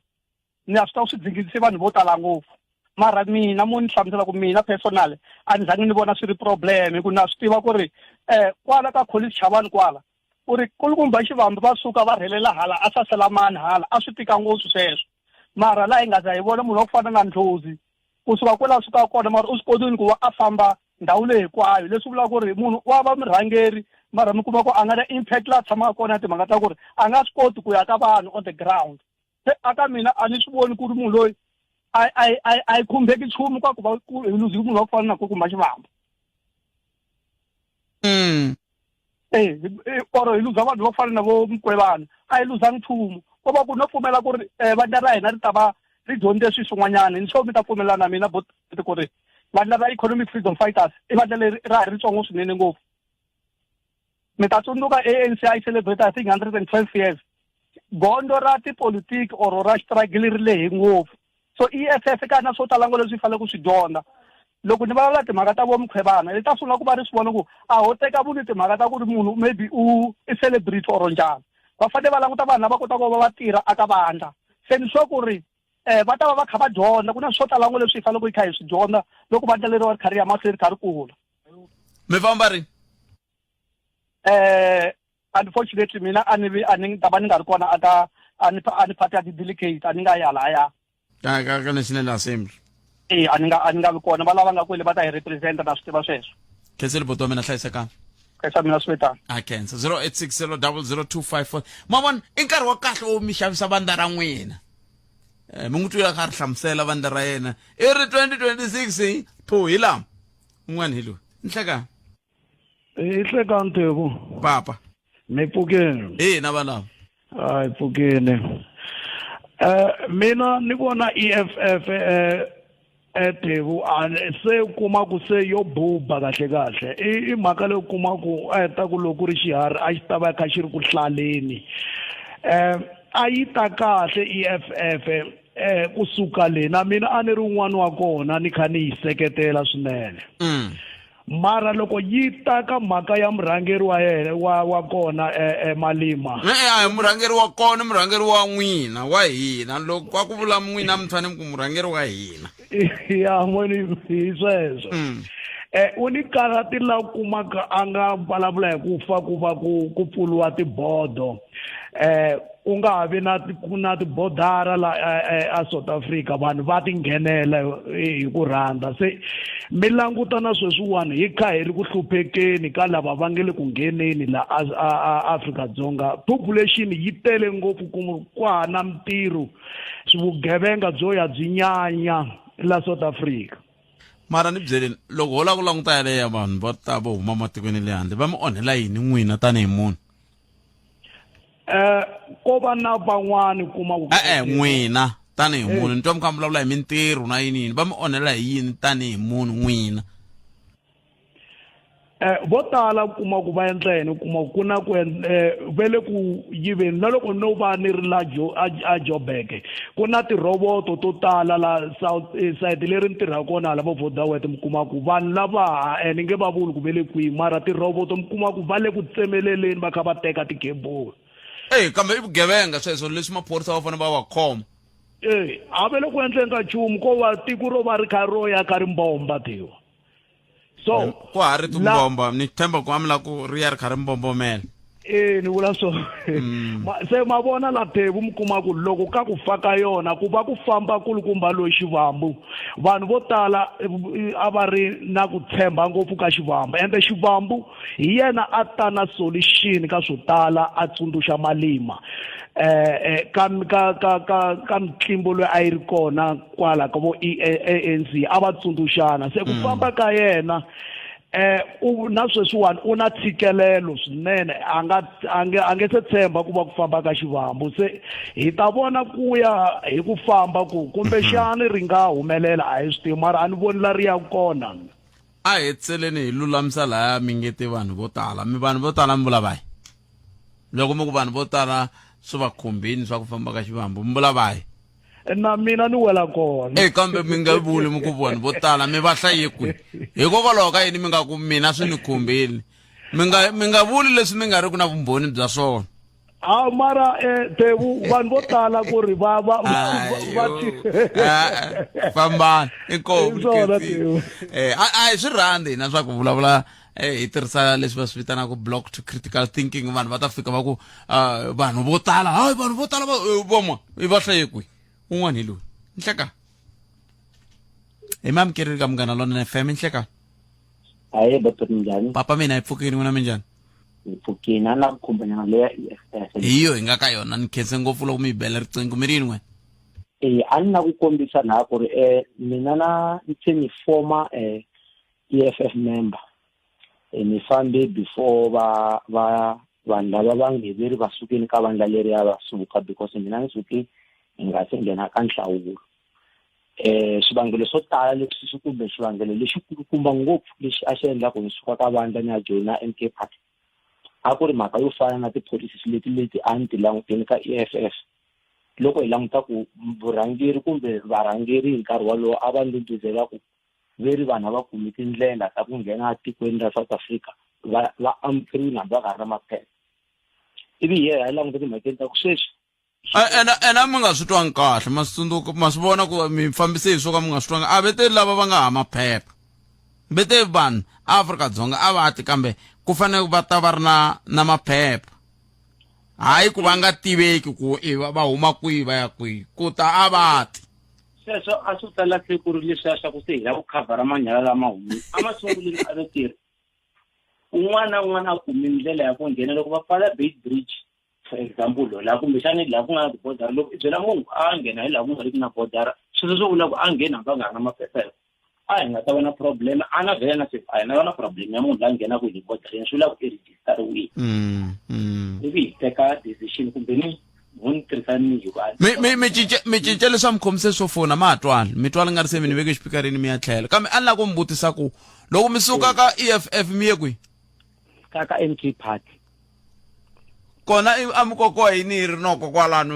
ni a swi ta swi dzingise vanhu vo tala ngopfu, mara mina mo ni hlamusela ku mina personal a ni zangi ni vona swi ri problem, hi ku na swi tiva ku ri kwala ka Collins Chabane kwala ku ri kulukumba Xivambu va suka va rhelela hala a Saselamani hala a swi tika ngopfu sweswo, mara laha hi nga za hi vona munhu wa ku fana na Ndlozi kusuka kwala a sukaka kona, mara u swi kotile ku va a famba ndhawu leyi hinkwayo, leswi vulaka ku ri munhu wa va murhangeri mara mi kuma ku a nga na impact laha tshamaka kona ya timhaka ta ku ri a nga swi koti ku ya ka vanhu on the ground. Se aka mina a ni swi voni ku ri munhu loyi a yi khumbeki nchumu ka ku va ku hi luzi munhu wa ku fana na Kulukumba Xivambu. Or hi luza vanhu vo fana na vo Mkwevana, a hi luzangi nchumu, ko va ku no pfumela ku ri vandla ra hina ri ta va ri dyondze swilo swin'wanyana. Ni sure mi ta pfumelana na mina bot ku ri vandla ra Economic Freedom Fighters i vandla leri ra ha ri ritsongo swinene ngopfu. Mi ta tsundzuka ANC a yi celebrate I think 112 years. Gondzo ra tipolitiki or ra struggle ri lehe ngopfu. So EFF ka na swo tala ngo leswi yi fanele ku swi dyondza. Loko ni vulavula timhaka ta vo Mkhwebana, li ta sungula ku va ri swi vona ku a ho teka vuni timhaka ta ku ri munhu maybe u i celebrity or njhani. Va fanele va languta vanhu lava kotaka ku va va tirha aka vandla. Se ni sure ku ri um va ta va va kha va dyondza ku na swo tala ngo leswi hi faneleke hi kha hi swi dyondza loko vandla leriwa ri kha ri ya mahlweni ri kha ri kula. Mi famba rini? Unfortunately mina a ni vi a ni ta va ni nga ri kona aka a ni a ni part ya ti-delegate a ni nga ya lahaya ka ka ka national assembly. E a ni nga vi kona, va lava nga kwele va ta hi representa, na swi tiva sweswo. Khenseli buti wa mina, hlayisekani. Khensa mina, swi vetana. A khensa. 0860 00254. Ma vona, i nkarhi wa kahle wo mi xavisa vandla ra n'wina. Mi n'wi twile kha ri hlamusela vandla ra yena i ri 2026 pho hi lama un'wana hi loyi nhlekani. Hi hlekani Tebu. Papa. Mi pfukeni? Ina valava. Hayi, pfukeni. Mina ni vona EFF Tebu se kuma ku se yo buba kahle kahle. I mhaka leyi kuma ku a ta ku loko ku ri xiharhi a xi ta va kha xi ri ku hlaleni. A yi ta kahle EFF kusuka le na mina a ni ri un'wana wa kona ni kha ni yi seketela swinene. Mara loko yi ta ka mhaka ya murhangeri wa yena wa kona Malima. E-e, a hi murhangeri wa kona, murhangeri wa n'wina, wa hina. Loko kwa ku vula n'wina mi fanele mi ku murhangeri wa hina. Ya n'wini hi sweswo. U ni karhati la kumaka a nga vulavula hi ku fa ku va ku pfuriwa tibodo. Ku nga ha vi na ku na tibodara la a South Africa, vanhu va ti nghenela hi ku rhandza. Se mi languta na sweswiwani hi kha hi ri ku hluphekeni ka lava va nge le ku ngheneni la a Afrika-Dzonga, population yi tele ngopfu ku kwa na mintirho, vugevenga byo ya byi nyanya la South Africa. Mara ni byeleni, loko ho lava ku languta yaleyo ya vanhu vo ta vo huma matikweni le handle, va mi onhela yini n'wina tanihi munhu? Ko va na van'wani kuma ku E-e, n'wina tanihi munhu ni twa mi kha mi vulavula hi mintirho na yini yini, va mi onhela hi yini tanihi munhu n'wina? Vo tala kuma ku va endla yini, kuma ku na ku ve le ku yiveni. Na loko no va ni ri la a Joburg, ku na tirhoboto to tala la south side leri ni tirhaka kona hala vo Vodawet, mi kuma ku vanhu lava ni nge va vuli ku ve le kwihi, mara tirhoboto mi kuma ku va le ku tsemeleleni va kha va teka tikhebulu. Eyi, kambe i vugevenga sweswo leswi maphorisa va fanele va va khoma. E a ve le ku endleni ka nchumu, ko va tiko ro va ri kha ro ya ka rimbomba tiwa. So ku ha ri timbomba, ni tshemba ku a mi la ku ri ya ri kha ri mbombomela. E ni vula swo. Se ma vona la Tebu, mi kuma ku loko ka ku fa ka yona ku va ku famba kulukumba loyi Xivambu, vanhu vo tala a va ri na ku tshemba ngopfu ka Xivambu, ende Xivambu hi yena a ta na solution ka swo tala, a tsundzuxa Malima ka ka ka ka ka mitlimbo loyi a yi ri kona kwala ka vo ANC, a va tsundzuxana. Se ku famba ka yena u na sweswiwani u na tshikelelo swinene, a nga a nge a nge se tshemba ku va ku famba ka Xivambu. Se hi ta vona ku ya hi ku famba ku kumbexani ri nga humelela, a hi swi tivi, mara a ni voni la ri ya kona. A hi tseleni hi lulamisa laya mi nge te vanhu vo tala, mi vanhu vo tala mi vula vahi? Loko mi ku vanhu vo tala swi va khumbini swa ku famba ka Xivambu, mi vula vahi? Na mina ni wela kona. E kambe mi nga vuli mi ku vanhu vo tala mi va hlaye kwihi? Hikokwalaho ka yini mi nga ku mina swi ni khumbile? Mi nga vuli leswi mi nga ri ku na vumbhoni bya swona. A mara Tebu, vanhu vo tala ku ri va va va fambani inkomu. A hi swi rhandzi hina swa ku vulavula hi tirhisa leswi va swi vitanaka block to critical thinking. Vanhu va ta fika va ku vanhu vo tala, hayi, vanhu vo tala voma i va hlaye kwihi? Un'wana hi loyi, nhleka hi mamukerile ka Munghana Lonene FM, nhleka. Hayi doctor, minjhani? Papa, mina hi pfukini, n'wina minjhani? Hi pfukini. A ni lava ku khumbanyana leya EFF. Hi yo hi nga ka yona. Ni khense ngopfu loko mi yi bela riqingho. Mi ri yini n'wena? E a ni na ku kombisa laha ku ri mina na se ni former EFF member. Ni fambe before va va vanhu lava va ngheneri va sukeni ka vandla leriya va suka, because mina ni suke hi nga se nghena ka nhlawulo. Swivangelo swo tala leswi swi kumbe xivangelo lexikulukumba ngopfu lexi a xi endla ku ni suka ka vandla ni ya joyina MK Party. A ku ri mhaka yo fana na tipholisi leti leti a ni ti languteni ka EFF. Loko hi languta ku vurhangeri kumbe varhangeri hi nkarhi wolowo a va ndhundhuzela ku ve ri vanhu a va kumi tindlela ta ku nghena etikweni ra South Africa va va amukeriwile hambi va nga ri na maphepha. Ivi hi ya hi languta timhakeni ta ku sweswi ene ene a mi nga swi twangi kahle ma swi tsundzuka ma swi vona ku mi fambise hi swo ka mi nga swi twangi a ve te lava va nga ha maphepha ve te vanhu Afrika-Dzonga a va ti kambe ku fanele va ta va ri na na maphepha hayi ku va nga tiveki ku i va huma kwihi va ya kwihi ku ta a va ti sweswo a swi tala se ku ri leswiya swa ku se hi lava ku khavhara manyala lama humi emasungulweni a ri tirhi un'wana na un'wana a kumi ndlela ya ku nghena loko va pfala bait bridge for example laha kumbexani laha ku nga na tibodara loko i byela munhu a nghena hi laha ku nga riki na bodara sweswo swo vula ku a ngheni hambi a nga ri na maphepha a hi nga ta va na problem a na vhela na sweswi a hi na va na problem ya munhu la nghenaka hi le bodareni swi vula ku i register-iwile ivi hi teka decision kumbe ni vo ni tirhisa ni hi va mi mi mi cince mi cince leswa mi khomise swo fona ma ha twali mi twali nga ri se mi ni veke xipikarini mi ya tlhela kambe a ni lava ku mi vutisa ku loko mi suka ka EFF mi ye kwihi ka ka MK party kona a mi kokowa yini hi ri noko kwalano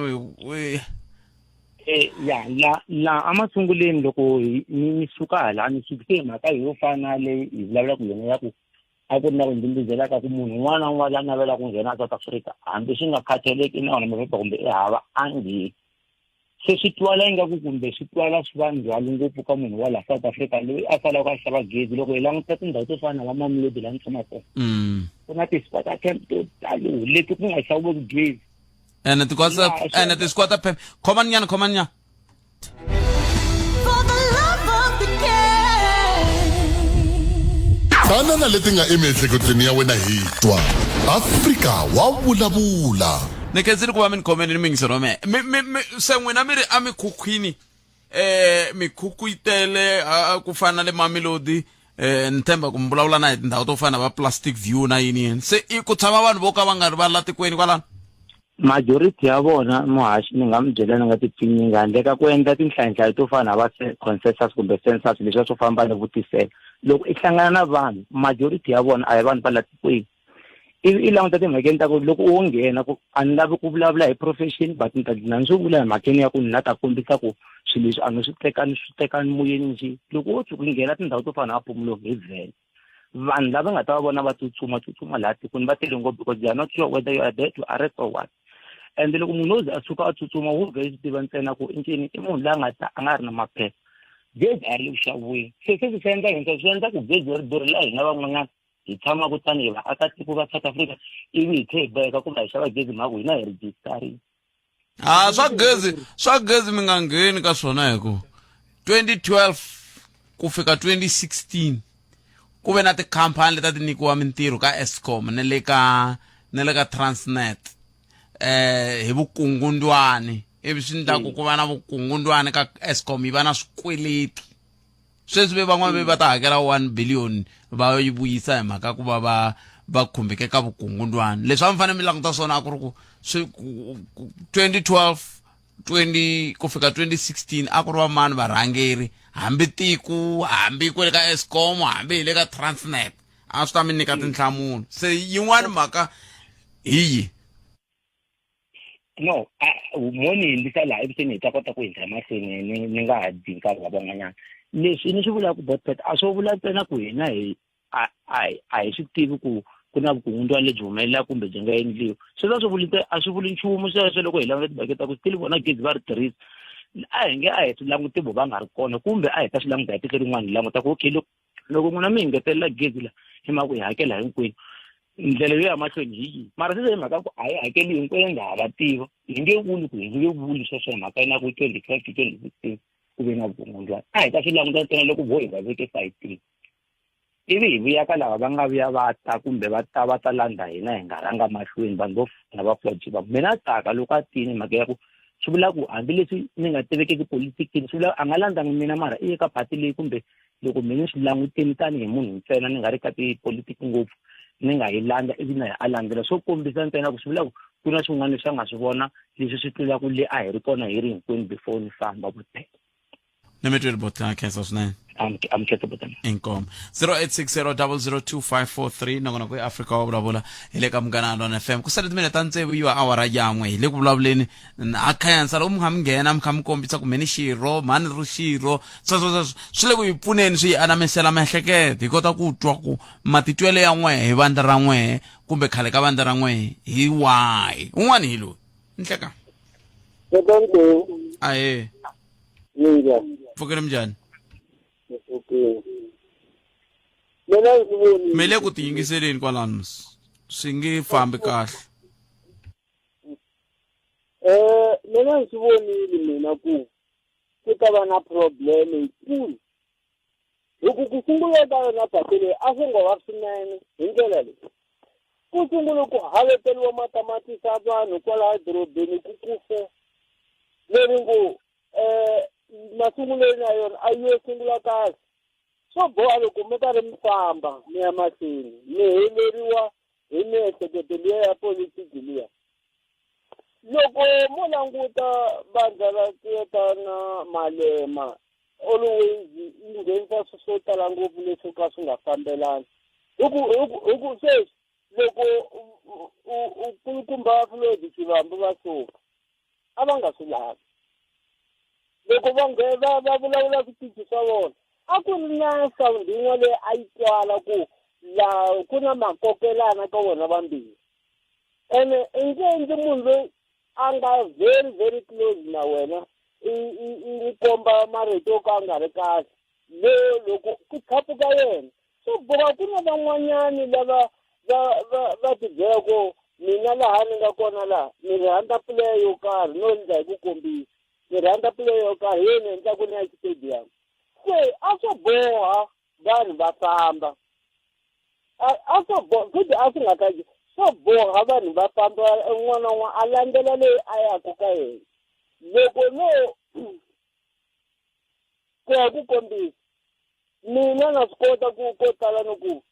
Eh, ya la la emasunguleni loko ni ni suka hala ni sukise hi mhaka yo fana leyi hi vulavulaka yona ya ku a ku ri na ku ndhundhuzela ka ku munhu un'wana na un'wana la navelaka ku nghena South Africa hambi swi nga khathaleki na wona maphepha kumbe i hava a ngheni se swi twala ingaku kumbe swi twala swi va ndzhwalo ngopfu ka munhu wa la South Africa loyi a salaka a xava gezi loko hi languta tindhawu to fana na va Mamelodi la ni tshamaka kona ku na ti-squatter camp to talo leti ku nga xaviweki gezi ene ti-squatter ene ti-squatter camp khomani nyana khomani nyana Tana na leti nga emiehleketweni ya wena hi twa Afrika wa vulavula ni khensile ku va mi ni khomele ni mingiselo wa mehe mi mi mi se n'wina mi ri emikhukhwini eh mikhukhu yi tele ku fana na le Mamelodi eh ni tshemba ku mi vulavula na hi tindhawu to fana na va plastic view na yini yini se i ku tshama vanhu vo ka va nga ri va la tikweni kwalano majority ya vona muhaxi ni nga mi byela ni nga ti pfinyingi handle ka ku endla tinhlayinhlayo to fana na va consensus kumbe census leswiya swo famba ni vutisela loko i hlangana na vanhu majority ya vona a hi vanhu va la tikweni ivi i languta timhakeni ta ku loko wo nghena ku a ni lavi ku vulavula hi profession but ni ta dlina ni swi vula hi mhakeni ya ku ni la ta kombisa ku swilo leswi a ni swi teka ni swi teka moyeni njhe loko wo tshuka u nghena tindhawu to fana na Phomolong hi vhele vanhu lava nga ta va vona va tsutsuma tsutsuma laha tikweni va tele ngopfu because they are not sure whether you are there to arrest or what and loko munhu wo ze a suka a tsutsuma wo vhe swi tiva ntsena ku i ncini i munhu loyi a nga ta a nga ri na maphepha gezi a ri le ku xaviweni se se swi endla yini swi endla ku gezi ri durhela hina van'wanyana hi tshamaka tanihi vaakatiko va South Africa ivi hi tlhe hi boheka ku va hi xava gezi mhaka hina hi rejistarile ha swa gezi swa gezi mi nga ngheni ka swona hi ku 2012 ku fika 2016 ku ve na tikhampani leti a ti nyikiwa mintirho ka Eskom na le ka na le ka Transnet eh hi vukungundwani ivi swi endla ku ku va na vukungundwani ka Eskom yi va na swikweleti sweswi ve van'wana ve va ta hakela 1 billion va yi vuyisa hi mhaka ku va va va khumbeke ka vukungundwani leswi a mi fanele mi languta swona a ku ri ku swi 2012 20 ku fika 2016 a ku ri vamani varhangeri hambi tiko hambi kwele ka Eskom hambi hi le ka Transnet a swi ta mi nyika tinhlamulo se yin'wani mhaka hi yi No mo ni hindzisa laha evuxeni hi ta kota ku hindza emahlweni ni ni nga ha dyi nkarhi wa van'wanyana leswi ni swi vulaka botpet a swo vula ntsena ku hina hi a a a hi swi tivi ku ku na vukungundzwana lebyi humelelaka kumbe byi nga endliwa sweswo a swi vuli a swi vuli nchumu sweswo loko hi languta tibakete ta ku still vona gezi va ri tirhisa a hi nge a hi swi languti vo va nga ri kona kumbe a hi ta swi languta hi tihlo rin'wana hi languta ku okay loko loko n'wina mi engetelela gezi la hi mhaka ku hi hakela hinkwenu ndlela yo ya mahlweni hi yihi mara sweswo hi mhaka ku a hi hakeli hinkwenu nga ha va tiva hi nge vuli ku hi nge vuli sweswo hi mhaka yina ku 2012 to 2016 ku ve na vukungundzwana a hi ta swi languta ntsena loko vo hi va veke sayitini ivi hi vuya ka lava va nga vuya va ta kumbe va ta va ta landza hina hi nga rhanga mahlweni vanhu vo fana va Floyd Shivambu mina tsaka loko a tini mhaka ya ku swi vula ku hambileswi ni nga tivekeki politikini swi vula a nga landzangi mina mara i ye ka phati leyi kumbe loko mina ni swi languteni tanihi munhu ntsena ni nga ri ka tipolitiki ngopfu ni nga yi landza ivi na hi a landzela swo kombisa ntsena ku swi vula ku ku na swin'wana leswi a nga swi vona leswi swi tlulaka le a hi ri kona hi ri hinkwenu before ni famba vuteke ni mi tweli botla khensa swinene. Amukhetsa botana. Inkomo 0860002543 nongonoko ya Afrika wa vulavula hi le ka Munghana Lona FM. Ku sale timinete ta tsevu yi va awara yan'we hi le ku vulavuleni a khayansa loko mi kha mi nghena mi kha mi kombisa ku mheni xirho mhani ri xirho sweswo sweswo swi le ku hi pfuneni swi hi anamisela miehleketo hi kota ku twa ku matitwelo ya n'wehe hi vandla ra n'wehe kumbe khale ka vandla ra n'wehe hi wahi un'wana hi loyi nhleka ahee. Minjhani? Pfukile minjhani? Okay. Mina ndzi voni. Mi le ku tiyingiseleni kwalano ms. Swi nge fambi kahle. Eh, mina ndzi vonile mina ku ku ta va na problem yikulu. Hi ku ku sungula ka yona phati leyi a swi ngo va swinene hi ndlela leyi. Ku sungule ku haveteriwa matamatisi ya vanhu kwalaya dorobeni ku kufe leri ngo eh masungulweni ya yona a yo sungula kahle swo boha loko mi karhi mi famba mi ya mahlweni mi heleriwa hi miehleketo liya ya politiki liya loko mo languta vandla ra Tiyetana Malema always yi nghenisa swilo swo tala ngopfu leswo ka swi nga fambelani hi ku hi ku hi ku sweswi loko u kulukumba Floyd Shivambu va suka a va nga swi lavi loko va nge va va vulavula switichi swa vona a ku ri na sound yin'wana leyi a yi twala ku laha ku na makokelana ka vona vambirhi ene i nge endli munhu loyi a nga very very close na wena i i i komba marito yo ka a nga ri kahle leyo loko ku thapuka yena swo boha ku na van'wanyani lava va va va tibyela ku mina laha ni nga kona laha ni rhandza player yo karhi no endla hi ku kombisa ni rhandza player yo karhi hi yena endlaku ni ya xitediyamu se a swo boha vanhu va famba a swo boha futhi a swi nga ta swo boha vanhu va famba un'wana na un'wana a landzela leyi a yaku ka yena loko no ku ya hi ku kombisa mina na swi kota ku ko tala ni ku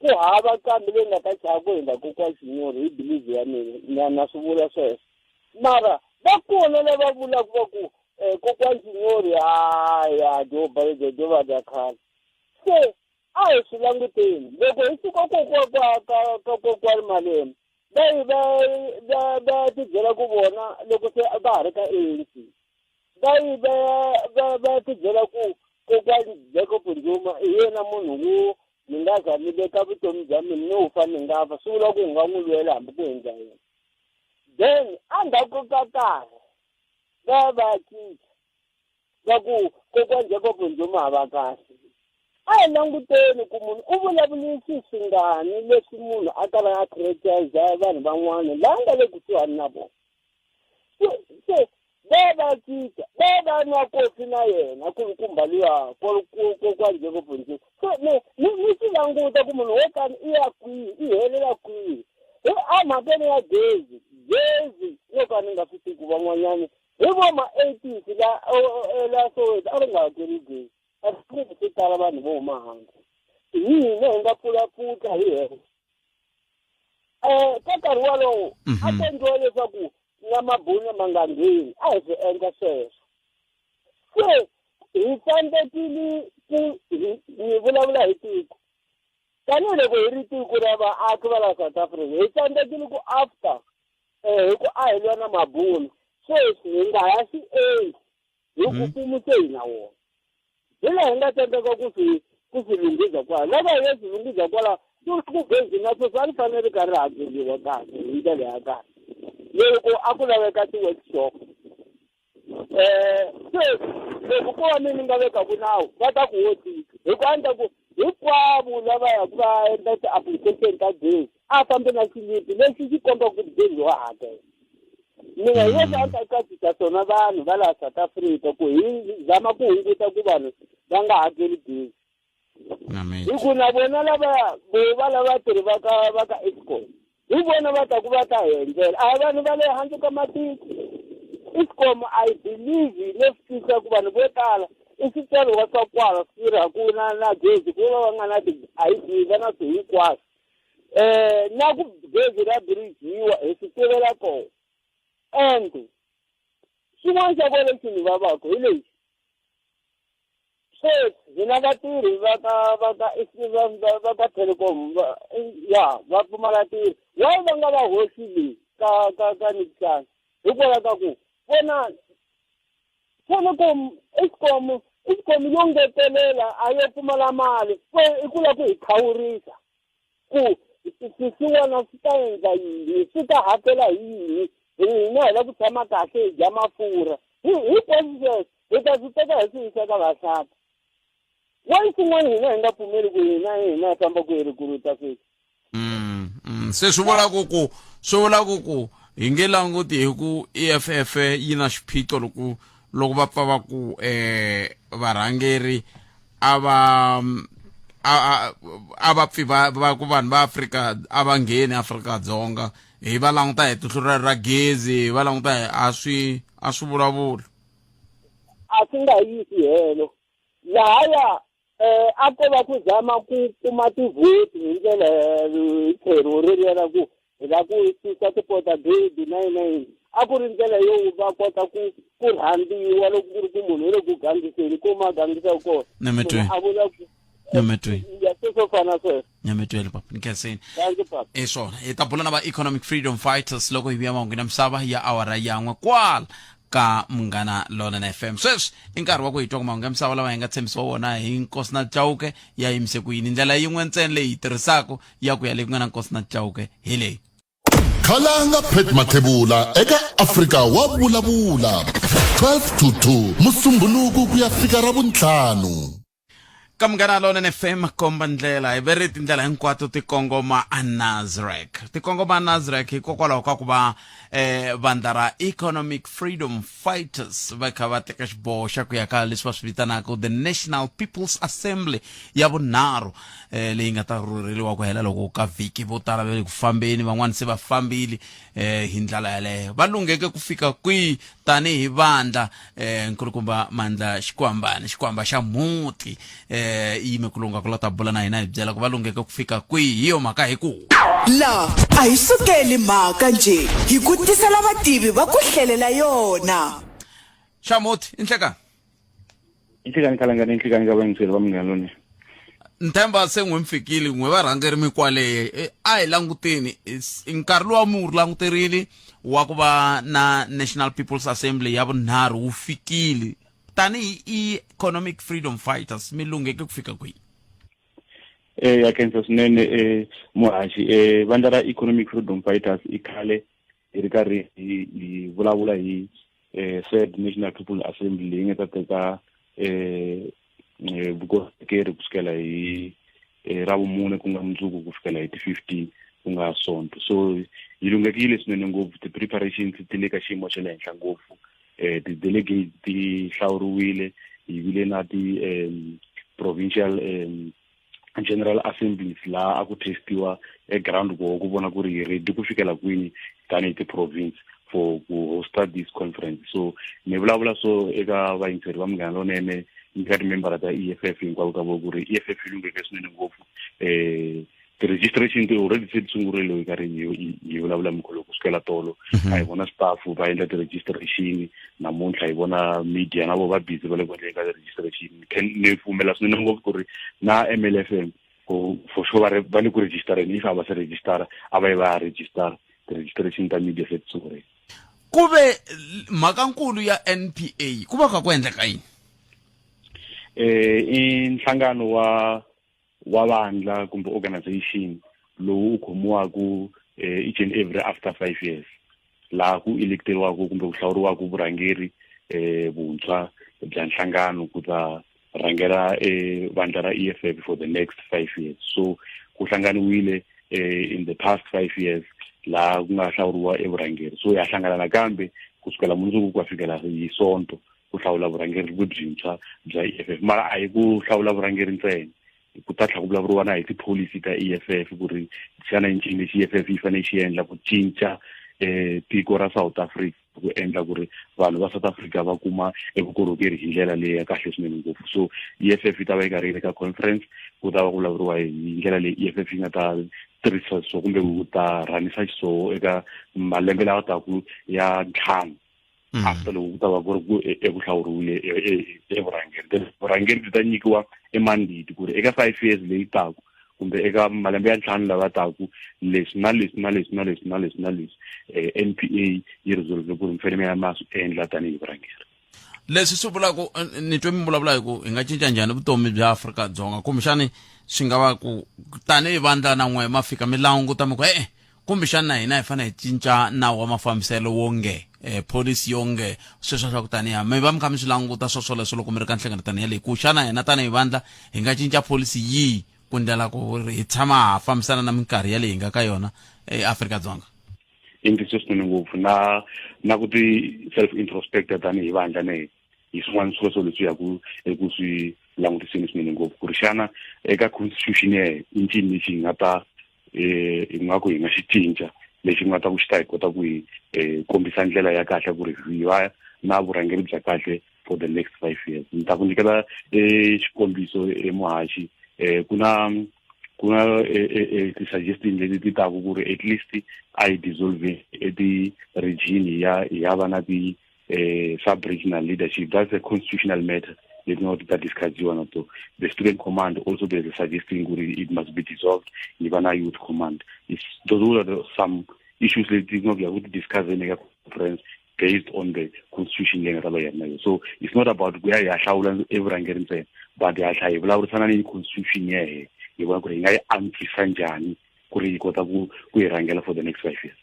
ku hava kambe leyi nga ta chava ku hundza kokwana Xinyori hi believe ya mina na na swi vula sweswo mara va kona lava vulaka va ku um kokwana Xinyori haya dyo ba dyo va dya khale se a hi swi languteni loko hi suka kokwa ka ka ka kokwani Malema va yi va va va tibyela ku vona loko se va ha ri ka ANC va yi va va va tibyela ku kokwani Jacob Zuma hi yena munhu wo ni nga za ni veka vutomi bya mina ni wu fa ni nga fa swi vula ku u nga n'wi lwela hambi ku endla yini then endzhaku ka nkarhi va va cinca va ku kokwani Jacob Zuma ha va kahle a hi languteni ku munhu u vulavule swi swingani leswi munhu a karhi a criticize vanhu van'wana laha nga le kusuhani na vona se va va cinca va va nwa kofi na yena kulukumba luya kokwani Jacob Zuma se ni ni ni swi languta ku munhu wo tani i ya kwihi i helela kwihi hi emhakeni ya gezi gezi no ka ni nga swi tivi ku van'wanyani hi vo ma eighties la la Soweto a ri nga hakeli gezi a swi swi tala vanhu vo huma handle hi hina hi nga pfulapfutla hi hexe um ka nkarhi wolowo a ku endliwa leswaku na mabunu ma nga ngheni a hi swi endla sweswo se hi tsandzekile ku hi vulavula hi tiko tanihiloko hi ri tiko ra vaaki va la South Africa hi tsandzekile ku after um hi ku a hi lwa na mabunu sweswi hi nga ha swi endli hi ku mfumo se hi na wona hi laha hi nga tsandzeka ku swi ku swi lunghiza kwala lava hi nga swi lunghiza kwala ku gezi na sweswi a ri fanele ri karhi ri hakeriwa kahle hi ndlela ya kahle loko a ku laveka ti-workshop um se loko ko va mi ni nga vekaku nawu va ta ku wo tika hi ku endla ku hinkwavo lava yaku va endla ti-application ta gezi a fambe na xilipi lexi xi kombaka ku gezi wa hakela mina hi leswi a ni ta katsisa swona vanhu va laha South Africa ku hi zama ku hunguta ku vanhu va nga hakeli gezi hi ku na vona lava vo va lava tirhi va ka va ka Eskom hi vona va ta ku va ta hi endlela a hi vanhu va le handle ka matiko Eskom I believe leswi tisa ku vanhu vo tala i switsariwa swa kwala swi tirhaku na na gezi ku va va nga na ti-I_D va na swi hinkwaswo um na ku gezi ra birijiwa hi swi tivela kona and xin'wana xa kona lexi ni vavaka hi lexi. Sweswi hi na vatirhi va ka va ka va ka Telkom ya va pfumala ntirho. Why va nga va hoxi le ka ka ka Nissan? Hikwalaho ka ku vona Telkom Eskom Eskom yo ngetelela a yo pfumala mali se i ku lava ku hi khawurisa ku swisiwana swi ta endla yini swi ta hakela hi yini hina hi lava ku tshama kahle hi dya mafurha hinkwaswo sweswo hi ta swi teka hi swi yisa ka vahlapfa why swin'wana hina hi nga pfumeli ku hina hina hi famba ku hi rikuruta sweswi mm, mm. Se swi vula ku ku swi vula ku ku hi nge languti hi ku EFF yi na xiphiqo loko loko va pfa va ku eh varhangeri a va a a va pfi va va ku vanhu va Afrika a va ngheni Afrika Dzonga hi va languta hi tihlo ra ra gezi hi va languta hi a swi a swi vulavuli A swi nga yisi helo lahaya eh a ko va ku zama ku kuma tivhoti hi ndlela hi tlhelo reriya ra ku hi la ku susa tipota-gate na yini na yini a ku ri ndlela yo va kota ku ku rhandziwa loko ku ri ku munhu u le ku gangiseni ku ma gangisaka kona Nyametweni. a vula ku Nyametweni. ya sweswo fana sweswo Nyametweni papa ni khensini thank you papa i swona hi ta bula na va economic freedom fighters loko hi vuya mahungwini ya misava ya awara yan'we kwala ka Munghana Lonene FM. Sweswi i nkarhi wa ku hi twa ku mahungu ya misava lama hi nga tshembisiwa wona hi Nkosina Chauke ya yimise ku yini. Ndlela yin'we ntsena leyi hi tirhisaka ya ku ya le ku nga na Nkosina Chauke hi leyi. Khalanga Pat Mathebula eka Afrika wa vulavula 12 to 2 Musumbhunuku ku ya fika Ravuntlhanu. Ka Munghana Lonene FM komba ndlela hi veri tindlela hinkwato ti kongoma a Nasrec, ti kongoma a Nasrec hikokwalaho ka ku va eh, vandla ra Economic Freedom Fighters va kha va teka xiboho xa ku ya ka leswi va swi vitanaka the National People's Assembly ya vunharhu eh, leyi nga ta rhurheliwa ku hela loko ka vhiki. Vo tala va le ku fambeni, van'wana se va fambile eh, hi ndlela yaleyo. Va lungheke ku fika kwihi tanihi vandla? Eh, nkulukumba Mandla Xikwambani, Xikwamba xa muti, eh, i yime ku lungha ku la ta bula na hina hi byela ku va lungheke ku fika kwihi. Hi yo mhaka hi ku La a hi sukeli mhaka nje hi ku tisela vativi va ku hlelela yona. Xa muti i nhlekani. Inhlekani Khalangani, inhlekani ka vayingiseri va Munghana Lonene. Nthemba se n'we mi fikile n'we varhangeri mi kwale e, a hi languteni nkarhi lowa mi wu languterile wa ku va na National People's Assembly ya vunharhu wu fikile. Tanihi Economic Freedom Fighters mi lungheke ku fika kwihi? Eh ya khensa swinene eh muhaxi. Eh vandla ra Economic Freedom Fighters i khale hi ri karhi hi vulavula hi eh third National People Assembly leyi nga ta teka eh, eh vukorhokeri kusukela hi eh, Ravumune ku nga mundzuku ku fikela hi ti-15 ku nga Sonto. So hi lunghekile swinene ngopfu, ti-preparations ti le ka xiyimo xa le henhla ngopfu. Eh ti-delegate ti hlawuriwile, hi vile na ti provincial general assemblies laha a ku testiwa e ground ku ku vona ku ri hi ready ku fikela kwini tanihi ti-province for ku hosta this conference. So ni vulavula so eka vayingiseri va Munghana Lonene ni ka timembara ta EFF hinkwavo ka vo ku ri EFF yi lungheke swinene ngopfu. Eh ti-registration ti already se ti sungurile hi karhi hi vulavula mikholo kusukela tolo a hi vona staff va endla ti-registration, namuntlha hi vona media na vo va busy va le ku endleni ka ti-registration. Ni pfumela swinene ngopfu ku ri na MLFM ku for sure va va le ku registereni, if a va se registera a va yi va ya registera, ti-registration ta media se ti sungurile. Ku ve mhakankulu ya NPA ku va kha ku endleka yini? Eh i nhlangano wa wa vandla kumbe organization lowu u khomiwaku eh, each and every after 5 years laha ku electeriwaku kumbe ku hlawuriwaku vurhangeri eh vuntshwa bya nhlangano ku ta rhangela eh vandla ra EFF for the next 5 years. So ku hlanganiwile eh in the past 5 years laha ku nga hlawuriwa evurhangeri, so ya hlangana nakambe kusukela mundzuku ku ya fikela hi Sonto ku hlawula vurhangeri lebyintshwa bya EFF. Mara a hi ku hlawula vurhangeri ntsena, ku ta tlhela ku vulavuriwa na hi tipholisi ta EFF ku ri xana i ncini lexi EFF yi fanele xi endla ku cinca eh tiko ra South Africa, ku endla ku ri vanhu va South Africa va kuma evukorhokeri hi ndlela leyi ya kahle swinene ngopfu. So EFF yi ta va yi karhi yi le ka conference, ku ta va ku vulavuriwa hi ndlela leyi EFF yi nga ta tirhisa so kumbe ku ta rhanisa xiswoho eka malembe lawa taku ya 5. mm. after loko ku ta va ku ri ku e, eku hlawuriwile e, e, e vurhangeri then vurhangeri byi ta nyikiwa e mandate ku ri eka five years leyi taku kumbe eka malembe ya ntlhanu lava taku leswi na leswi na leswi na leswi na leswi na leswi um eh, n p a yi resolve ku ri mi fanele mi ya ma swi endla tanihi vurhangeri leswi swi vulaka eh, ni twe mi vulavula hi ku hi nga cinca njhani vutomi bya Afrika-Dzonga kumbexani swi nga va ku tanihi vandla na n'we ma fika mi languta mi ku e-e kumbexani na hina hi fanele hi cinca nawu wa mafambiselo wonge eh, policy yonge sweswo swa ku taniya mi va mi kha mi swi languta swo swoleswo loko mi ri ka nhlengeletano yaleyi ku xana hina tanihi vandla hi nga cinca policy yihi ku ndlela ku ri hi tshama ha fambisana na minkarhi yaleyi hi nga ka yona eAfrika-Dzonga i ntiyiso swinene ngopfu na na ku ti self introspecta tanihi vandla ne hi swin'wana swilo leswi yaku eku swi langutiseni swinene ngopfu ku ri xana eka constitution ya i ncini lexi hi nga ta eh hi nga ku hi nga xi cinca lexi nga ta ku xi ta hi kota ku hi eh, kombisa ndlela ya kahle ku ri hi va na vurhangeri bya kahle for the next five years ni ta ku nyikela eh, xikombiso emuhaxi eh ku na ku na ti-suggestion leti ti taku ku ri at least a yi dissolve ti-region ya ya va na ti eh, sub-regional leadership that's a constitutional matter leti nga ti ta discussiwa na to the student command also there's a suggesting ku ri it must be dissolved yi va na youth command It's, those are the, some issues leti nga ku ya ku ti discusseni eka conference based on the constitution leyi nga ta va yi ri na yona so it's not about ku ya hi ya hlawula evurhangeri ntsena but hi hatla hi vulavurisana ni constitution ya hehe hi vona ku ri hi nga yi antswisa njhani ku ri yi kota ku ku hi rhangela for the next five years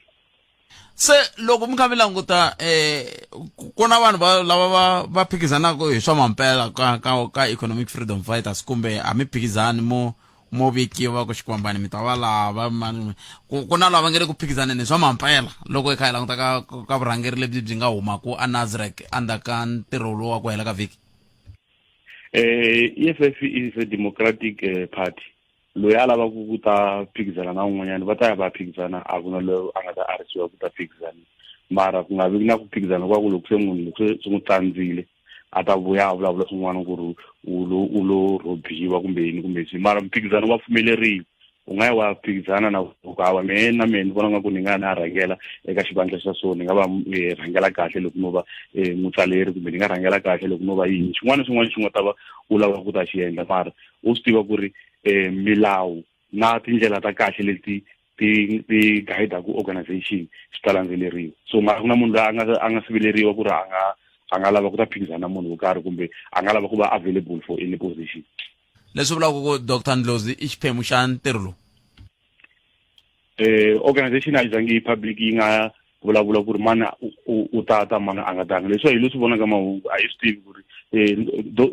se loko mi kha mi languta eh ku na vanhu va lava va va phikizanaka hi swa mampela ka ka ka economic freedom fighters kumbe a mi phikizani mo mo vekiwa ku xikwambani mi ta va lava mani ku ku na lava nga le ku phikizaneni swa mampela loko hi kha hi languta ka ka vurhangeri lebyi byi nga humaku a Nasrec endzhaku ka ntirho lowu wa ku hela ka vhiki eh EFF is a democratic eh, party loyi a lavaka ku ta phikizana na un'wanyana va ta ya va phikizana a ku na loyi a nga ta arisiwa ku ta phikizana mara ku nga vi na ku phikizana kwa ku loko se munhu loko se swi n'wi tsandzile a ta vuya a vulavula swin'wana ku ri u lo u lo rhobiwa kumbe yini kumbe swi mara mphikizano wa pfumeleriwa u nga ya wa phikizana na ku hawa mehe na mehe ni vona nga ku ni nga na rhangela eka xivandla xa so ni nga va eh, rhangela kahle loko no va eh, mutsaleri kumbe ni nga rhangela kahle loko no va yini xin'wana na xin'wana xi nga ta va u lava ku ta xi endla mara u swi tiva ku ri um milawu na tindlela ta kahle leti ti ti guidaku organization swi ta landzeleriwa so mara ku na munhu loyi a nga a nga siveleriwa ku ri a nga a nga lava ku ta phikizana na munhu wo karhi kumbe a nga lava ku va available for any position leswi vulaka ku dr ndlozi i xiphemu xa ntirho lowu eh organization a yi zangi yi public yi nga vulavula ku ri mana u ta ta mana a nga tanga leswi hi leswi vonaka mahungu a hi swi tivi ku ri eh,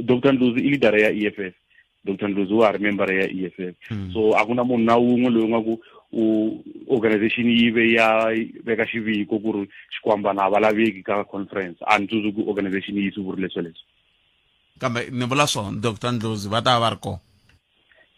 dr ndlozi i leader ya e f f dr ndlozi wa ha ri member ya e f f hmm. so a ku na munhu na wun'we loyi nga ku u organization yi ve ya veka xiviko ku ri xikwambana a va laveki ka conference a ni tsundzuki organization yi swi vurile sweleswo kambe ni vula swona dr ndlozi va ta va va ri kona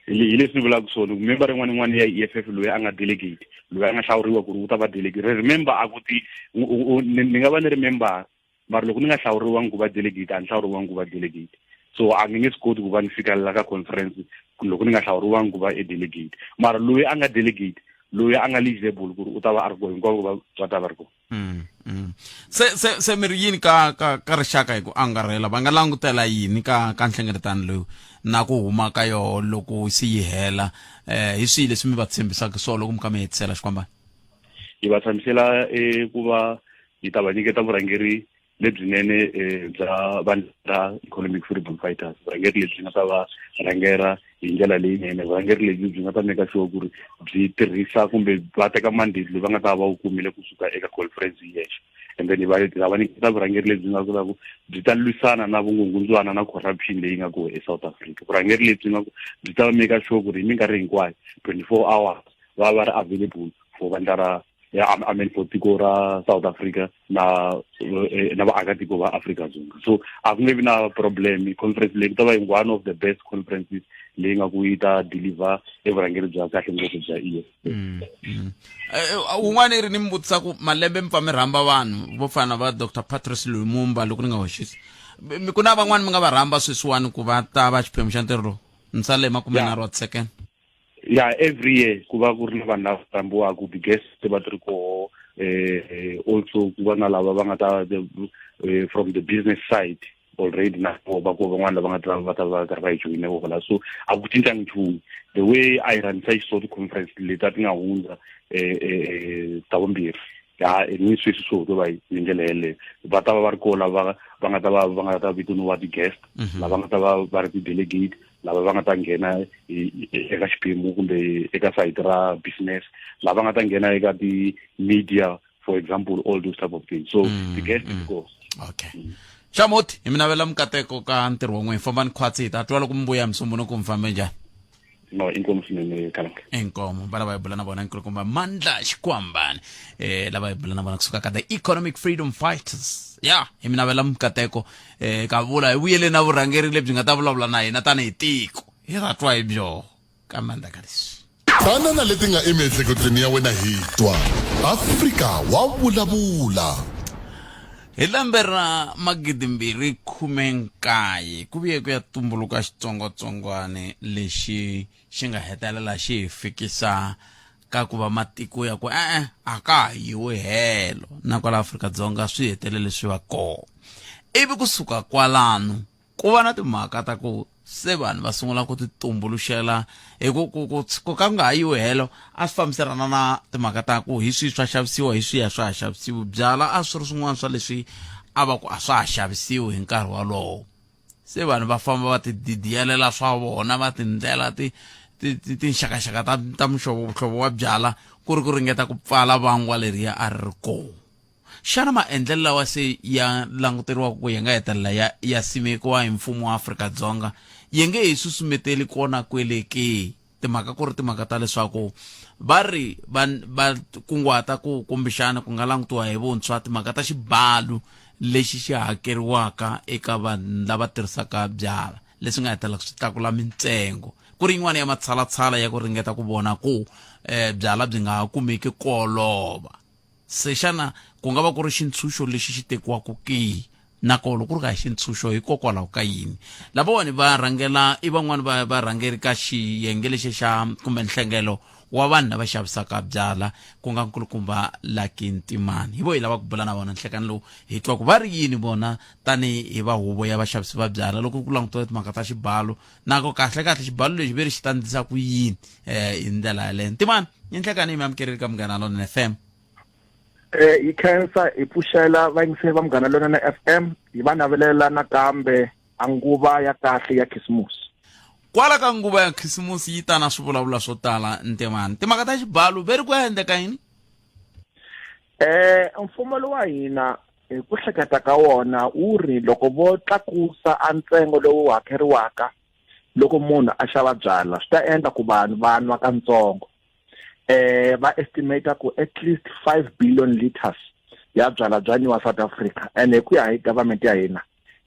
hi leswi ni vulaka swona member yin'wana yin'wana ya e f f loyi a nga delegate loyi a nga hlawuriwa ku ri u ta va delegate remember a ku ti ni nga va ni ri member mara loko ni nga hlawuriwangi ku va delegate a ni hlawuriwangi ku va delegate so a ni nge swi koti ku va ni fikelela ka conference loko ni nga hlawuriwangi ku va e delegate mara loyi a nga delegate loyi a nga eligible ku ri u ta va a ri kona hinkwavo va va ta va ri kona mm, mm. se se se mi ri yini ka ka ka rixaka hi ku angarhela va nga langutela yini ka ka nhlengeletano lowu na ku huma ka yoho loko se yi hela eh hi swihi leswi mi va tshembisaka swona loko mi kha mi hetisela xikwambana hi va tshamisela eh, ku va hi ta va nyiketa vurhangeri lebyinene eh, bya vandla ra economic freedom fighters vurhangeri lebyi nga ta va rhangera hi ndlela leyinene vurhangeri lebyi byi nga ta meka sure ku ri byi tirhisa kumbe va teka mandate loyi va nga ta va wu kumile kusuka eka conference hi yexe and then va ta va nyiketa vurhangeri lebyi nga kota ku byi ta lwisana na vungungundzwana na corruption leyi nga kona eSouth Africa vurhangeri lebyi nga byi ta meka sure ku ri hi minkarhi hinkwayo 24 hours va va ri available for vandla ra ya I mean for tiko ra South Africa na eh, na vaakatiko va Afrika Dzonga so a ku nge vi na problem conference leyi ku ta va one of the best conferences leyi nga ku yi ta deliver evurhangeri bya kahle ngopfu bya EFF mm, mm. Eh, eh, wun'wana i ri ni mi vutisa ku malembe mi pfa mi rhamba vanhu vo fana va Dr Patrice Lumumba loko ni nga hoxisi ku na van'wani mi nga va rhamba sweswiwani ku va ta va xiphemu xa ntirho lowu ni sale makumenharhu wa ti-second ya every year ku va ku ri na vanhu lava rhambiwaka ti-guest ti va ti ri koho eh also ku va na lava va nga ta eh, from the business side already na vo va ko van'wana lava nga ta va ta va karhi va yi joyine vo la so a ku cincangi nchumu the way a yi rhanisa xiswona ti-conference leti a ti nga hundza um ta vumbirhi ya ni sweswi swo to va hi ndlela yeleyo va ta va va ri kona lava va nga ta va va nga ta vitaniwa ti-guest mhm. lava nga ta va va ri ti-delegate lava va nga ta nghena eka xiphemu kumbe eka sayiti ra business lava nga ta nghena eka ti-media for example all those type of things so mm, the guest mm. is go okay mm. xamoti hi mi navela mikateko ka ntirho wa n'wina fambani khwatsi hi ta twa loko mi vuya msumbunuku mi fambe njhani no inkomu swinene kalanga inkomo va lava hi bula na vona nkulukumba mandla xikwambani eh lava hi bula na vona kusuka ka the economic freedom fighters ya hi mi navela mikateko eh ka vula hi vuyele na vurhangeri lebyi nga ta vulavula na hina tanihi tiko hi ta twa hi byoho kambe endzhaku ka leswi Tana na leti nga emiehleketweni ya wena hi twa. Afrika wa vulavula. Hi lembe ra 2019 ku vuye ku ya tumbuluka xitsongwatsongwana lexi xi nga hetelela xi hi fikisa ka ku va matiko ya ku e-e a ka ha yiwi helo na kwala Afrika-Dzonga swi hetelele swi va kona ivi kusuka kwalano ku va na timhaka ta ku se vanhu va sungula ku ti tumbuluxela hi ku ku ku ku ka ku nga ha yiwi helo a swi fambiselana na timhaka ta ku hi swihi swa xavisiwa hi swihi a swa ha xavisiwi byala a swi ri swin'wana swa leswi a va ku a swa ha xavisiwi hi nkarhi wolowo se vanhu va famba va ti didiyelela swa vona va tindlela ti tinxakaxaka ta ta muhlovo wa byala ku ri ku ringeta ku pfala vangwa leriya a ri ri kona Xana maendlelo lawa se ya languteriwaka ku ya nga hetelela ya, ya simekiwa hi mfumo wa Afrika-Dzonga ya nge hi susumeteli kona kwele ke? Timhaka ku ri timhaka ta leswaku va ri va, va kunguhata ku kumbexana ku nga langutiwa hi vuntshwa timhaka ta xibalo lexi xi hakeriwaka eka vanhu lava tirhisaka byala leswi nga hetelelaka swi tlakula mintsengo ku ri yin'wana ya matshalatshala ya ku ringeta ku vona ku eh, byala byi nga ha kumeki ku olova Se xana ku nga va ku ri xintshunxo lexi xi tekiwaka ke? Nakona loko ku ri ka hi xintshunxo, hikokwalaho ka yini? Lavawani va rhangela i van'wani va varhangeri ka xiyenge lexi xa kumbe nhlengelo wa vanhu lava xavisaka byala ku nga nkulukumba Lucky Ntimani. Hi vo hi lava ku bula na vona nhlekani lowu hi twa ku va ri yini vona tanihi va huvo ya vaxavisi va byala loko ku langutiwa timhaka ta xibalo na ku kahle-kahle xibalo lexi ve ri xi ta ndlisa ku yini eh hi ndlela yaleyo ntimani i nhlekani yi mi amukerile ka munghana lonene fm eh hi khensa hi pfuxela vayingiseri va munghana lonene fm hi va navelela nakambe a nguva ya kahle ya khisimusi kwala ka nguva ya khisimusi yi ta na swivulavula swo tala ntimani timhaka ta xibalo ve ri ku ya endleka yini eh mfumo lowa hina hi ku hleketa ka wona wu ri loko vo tlakusa a ntsengo lowu hakeriwaka loko munhu a xava byala swi ta endla ku vanhu va nwa kantsongo eh va estimate ku at least 5 billion liters ya byala bya nyiwa South Africa and hi ku ya hi government ya hina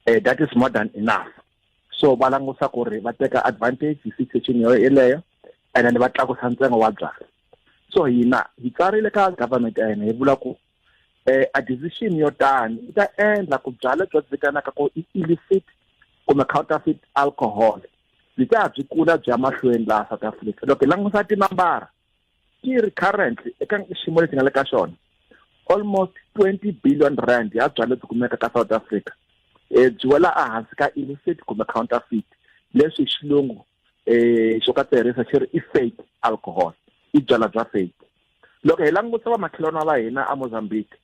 eh that is more than enough so va langusa ku ri va teka advantage hi situation yeleyo and then va tlakusa ntsengo wa byala so hina hi tsarile ka government ya hina hi vula ku eh a decision yo tani yi ta endla ku byala bya vitanaka ku i illicit kumbe counterfeit alcohol byi ta byi kula byi ya mahlweni laha South Africa loko hi langusa tinambara ti ri currently eka xiyimo lexi nga le ka xona almost 20 billion rand ya byala byi kumeka ka South Africa eh byi wela ehansi ka illicit kumbe counterfeit leswi hi xilungu eh xo ka tirhisa xi ri i fake alcohol i byala bya fake loko hi languta vamakhelwana va hina a Mozambique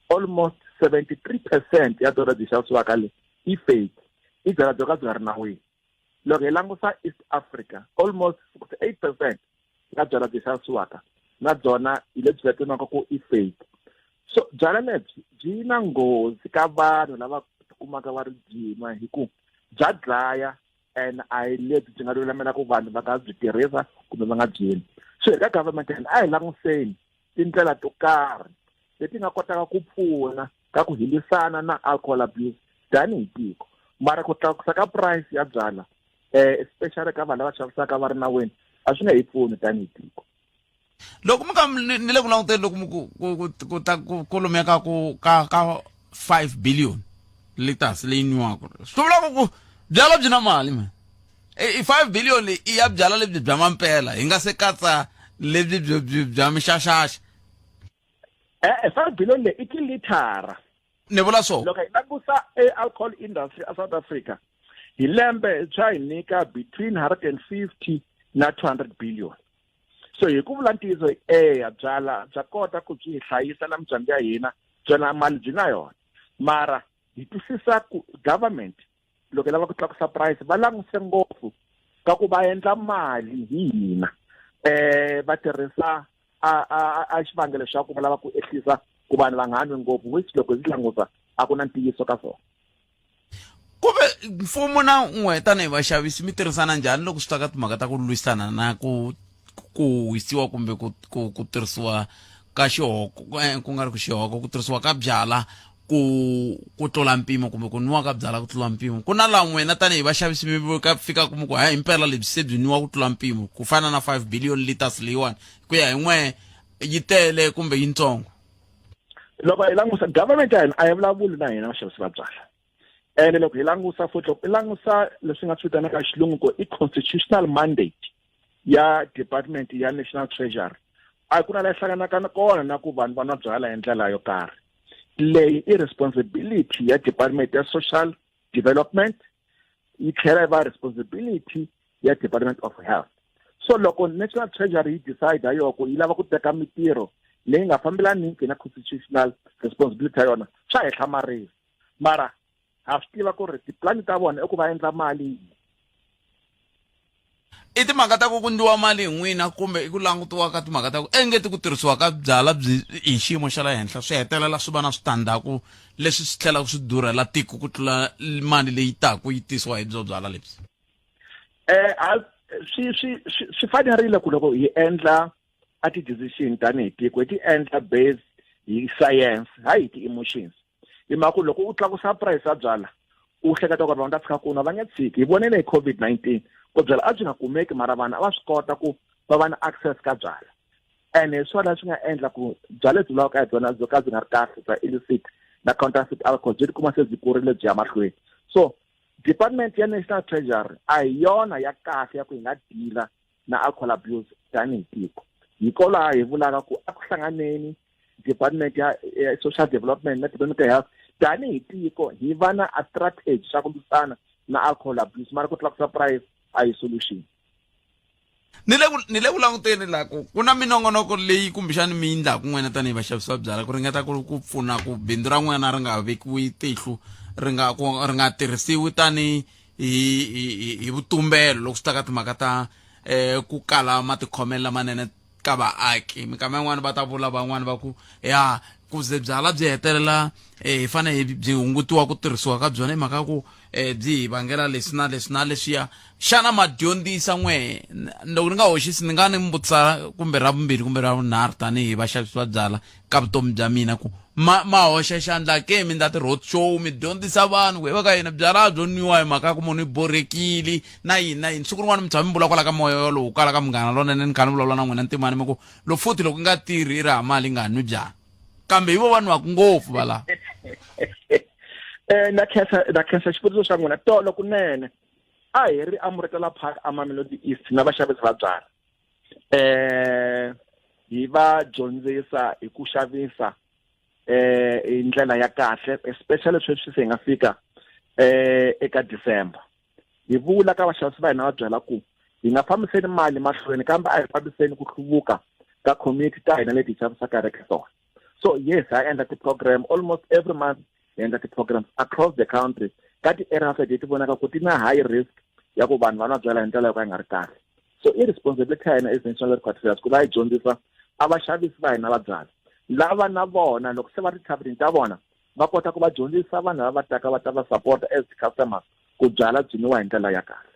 almost 73 percent ya byala byi xavisiwaka le i fake i byala byo ka byi nga ri nawini loko hi langusa East Africa almost 68 percent ya byala byi xavisiwaka na byona hi lebyi vitaniwaka ku i fake so byala lebyi byi na nghozi ka vanhu lava tikumaka va ri byinwa hi ku bya dlaya and a hi lebyi byi nga lulamela ku vanhu va nga byi tirhisa kumbe va nga byini so hi ka government a hi languseni tindlela to karhi leti nga kotaka ku pfuna ka ku hilisana na alcohol abuse tanihi tiko mara ku tlakusa ka price ya byala eh especially ka vanhu lava xavisaka va ri nawini a swi nga hi pfuni tanihi tiko loko mi ka ni le ku languteni loko ku ku ku ta ku kulumeka ku ka ka 5 billion liters leyi nwiwaka swi vula ku byala byi na mali man i 5 billion leyi i ya byala lebyi bya mampela hi nga se katsa lebyi byo bya mixaxaxa e-e 5 billion leyi i tilithara Ni vula so. Loko hi langusa e alcohol industry a South Africa hi lembe bya hi nyika between 150 na 200 billion. So hi ku vula ntiyiso eya byala bya kota ku byi hi hlayisa na mindyangu ya hina byona mali byi na yona mara hi twisisa ku government loko yi lava ku tlakusa price va languse ngopfu ka ku va endla mali hi hina eh va tirhisa a a a xivangelo xa ku va lava ku ehlisa ku vanhu va nga nwi ngopfu which loko hi languta a ku na ntiyiso ka swona. Kuve mfumo na n'we tanihi vaxavisi mi tirhisana njhani loko swi ta ka timhaka ta ku lwisana na ku ku wisiwa kumbe ku ku ku tirhisiwa ka xihoko eh, ku nga ri ku xihoko ku tirhisiwa ka byala ku ku tlula mpimo kumbe ku nwiwa ka byala ku tlula mpimo ku na laha n'wina tanihi vaxavisi mi ka fika ku mi ku hayi impela lebyi se byi nwiwa ku tlula mpimo ku fana na 5 billion liters leyiwani ku ya hi n'we yi tele kumbe yitsongo. Loko hi langusa government ya hina a yi vulavuli na hina vaxavisi va byala ene loko hi langusa futhi loko i langusa leswi nga swi vitanaka xilungu ku i constitutional mandate ya department ya national treasury a ku na la hlanganaka kona na ku vanhu va nwa byala hi ndlela yo karhi. Leyi i responsibility ya department ya social development yi tlhela yi va responsibility ya department of health. So loko national treasury yi decide yoko yi lava ku teka mitirho leyi nga fambelaniki na constitutional responsibility ya yona swa hi hlamarisa mara ha swi tiva ku ri tipulani ta vona i ku va endla mali. I timhaka ta ku ku ndliwa mali hi n'wina kumbe i ku langutiwa ka timhaka ta ku engeti ku tirhisiwa ka byala byi hi xiyimo xa le henhla swi hetelela swi va na switandzhaku leswi swi tlhelaka swi durhela tiko ku tlula mali leyi taku yi tisiwa hi byo byala lebyi? Swi swi swi fanerile ku loko hi endla a ti-decision tanihi tiko hi ti endla based hi science hayi hi ti-emotions. Hi mhaka ku loko u tlakusa price ya byala u hleketa ku ri vanhu ta tshika ku nwa va nge tshiki. Hi vonile hi COVID-19 ku byala a byi nga kumeki mara vanhu a va swi kota ku va va na access ka byala and hi swona swi nga endla ku byala lebyi vulaka hi byona byo ka byi nga ri kahle bya illicit na counterfeit alcohol byi tikuma se byi kurile byi ya mahlweni. So department ya national treasury a hi yona ya kahle ya ku hi nga deala na alcohol abuse tanihi tiko. Hi kolaha hi vulaka ku a ku hlanganeni department ya social development na department ya health tanihi tiko hi va na a strategy xa ku lwisana na alcohol abuse mara ku tlakusa price a hi solution. Ni le ku ni le ku languteni la ku ku na minongonoko leyi kumbexani mi endlaku n'wina tanihi vaxavisi va byala ku ringeta ku ku pfuna ku bindzu ra n'wina ri nga vekiwi tihlo ri nga ku ri nga tirhisiwi tani hi hi hi vutumbelo loko swi ta ka timhaka ta ku kala matikhomelo lamanene ka vaaki. Minkama yin'wani va ta vula van'wani va ku ya ku ze byala byi hetelela hi fanele byi hungutiwa ku tirhisiwa ka byona hi mhaka ya ku byi hi vangela leswi na leswi na leswiya. Xana ma dyondzisa n'we loko ni nga hoxisi ni nga ni mi vutisa kumbe ra vumbirhi kumbe ra vunharhu tanihi vaxavisi va byala ka vutomi bya mina ku ma ma hoxa xandla ke mi ndla ti-road show mi dyondzisa vanhu ku hi va ka yena byala byo nwiwa hi mhaka ya ku munhu i borhekile na yini na yini. Siku rin'wana mi tshama mi vula kwala ka moya wolowo kwala ka Munghana Lonene ni kha ni vulavula na n'wina ntimani mi ku lo futhi loko i nga tirhi i ri hava mali i nga nwi byala kambe hi vo va nwaka ngopfu valava. Na khensa na khensa xivutiso xa n'wina tolo kunene a hi ri amuretela Park a Mamelodi East na vaxavisi va byala hi va dyondzisa hi ku xavisa hi ndlela ya kahle especially sweswi se hi nga fika eka December. Hi vula ka vaxavisi va hina va byala ku hi nga fambiseni mali mahlweni kambe a hi fambiseni ku hluvuka ka community ta hina leti hi xavisaka eka tona. So yes, ha endla ti-program almost every month, hi endla ti-programs across the country ka ti-areas leti hi ti vonaka ku ti na high risk ya ku vanhu va nwa byala hi ndlela yo ka yi nga ri kahle. So i responsibility ya hina as national headquarters ku va hi dyondzisa a vaxavisi va hina va byala lava na vona loko se va ri thaveni ta vona va kota ku va dyondzisa vanhu lava va taka va ta va support as customers ku byala byi nwiwa hi ndlela ya kahle.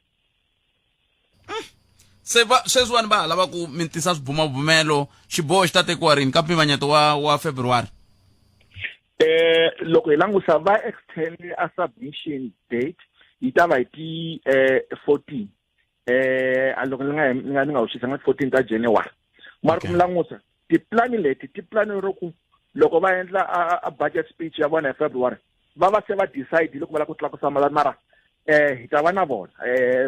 Se va sweswiwani va ha lava ku mi tisa swibumabumelo xiboho xi ta tekiwa rini ka mpimanyeto wa wa February? Loko hi langusa va extend a submission date yi ta va hi ti 14 a loko ni nga ni nga ni nga hoxisa nga 14 ta January. Mara ku mi langusa tipulani leti tipulani ro ku loko va endla a budget speech ya vona hi February va va se va decide loko va lava ku tlakusa mali mara hi ta va na vona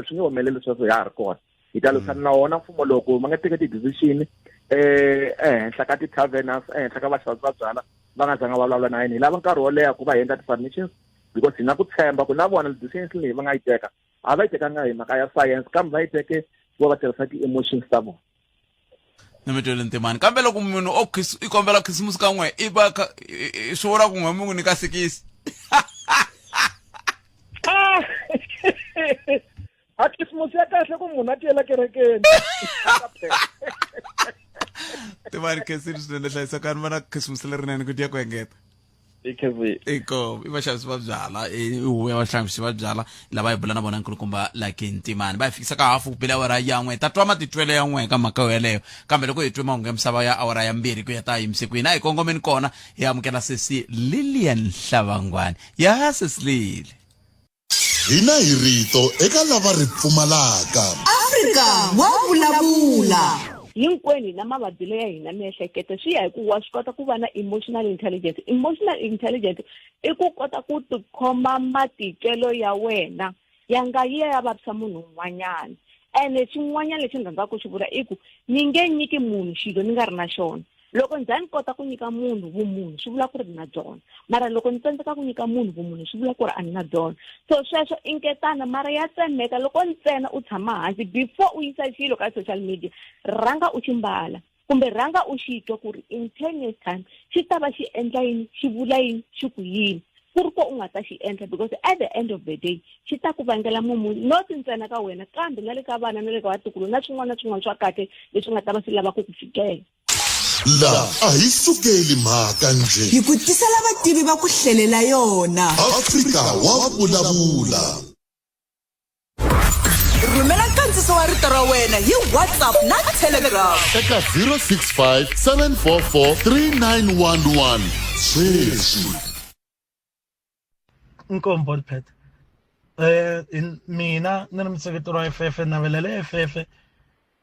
swi nge humeleli sweswo ya ha ri kona hi ta lwisana na wona mfumo loko va nga teka ti-decision ehenhla ka ti-taverners ehenhla ka vaxavisi va byala va nga zanga va vulavula na yena hi lava nkarhi wo leha ku va hi endla ti-submissions because hi na ku tshemba ku na vona decision leyi va nga yi teka a va yi tekanga hi mhaka ya science kambe va yi teke ku va va tirhisa ti-emotions ta vona ni mi twele ntimani kambe loko munhu o i kombela khisimusi kan'we i va swi vula ku n'we mi n'wi nyika sikisi ah! a khisimusi ya kahle ku munhu a tiyela kerekeni timani khensini swinene hlayisakani va na khisimusi lerinene ku dya ku engeta iko i vaxavisi va byala i huvo ya vaxavisi va byala lava hi bula na vona nkulukumba laki ntimani va hi fikisa ka hafu ku bile awara ya n'we ta twa matitwelo ya n'we ka mhaka yoyeleyo kambe loko hi twe mahungu ya misava ya awara ya mbirhi ku ya ta yimise kwini a hi kongomeni kona hi amukela sesi lilian hlavangwani ya sesi lili Hina hi rito eka lava ri pfumalaka. Afrika wa vulavula. Hinkwenu hi na mavabyelo ya hina miehleketo swi ya hi ku wa swi kota ku va na emotional intelligence emotional intelligence i ku kota ku tikhoma matitwelo ya wena ya nga yi ya vavisa munhu un'wanyana ene xin'wanyana lexi ni rhandzaka ku xi vula i ku ni nge nyiki munhu xilo ni nga ri na xona loko ni za ni kota ku nyika munhu vumunhu swi vula ku ri ni na byona mara loko ni tsandzeka ku nyika munhu vumunhu swi vula ku ri a ni na byona so sweswo i nketana mara ya tsemeka loko ntsena u tshama hansi before u yisa xilo ka social media rhanga u xi mbala kumbe rhanga u xi twa ku ri in ten years time xi ta va xi endla yini xi vula yini xi ku yini ku ri ko u nga ta xi endla because at the end of the day xi ta ku vangela mumu not ntsena ka wena kambe na le ka vana na le ka vatukulu na swin'wana na swin'wana swa kahle leswi nga ta va swi lava ku ku fikela La a hi sukeli mhaka njhe. Hi ku tisela vativi va ku hlelela yona. Afrika wa vulavula. Rhumela nkandziso wa rito ra wena hi WhatsApp na Telegram. Eka 065 744 3911 sweswi. Inkomu Botpet eh mina ni ri museketeri wa FF navelela FF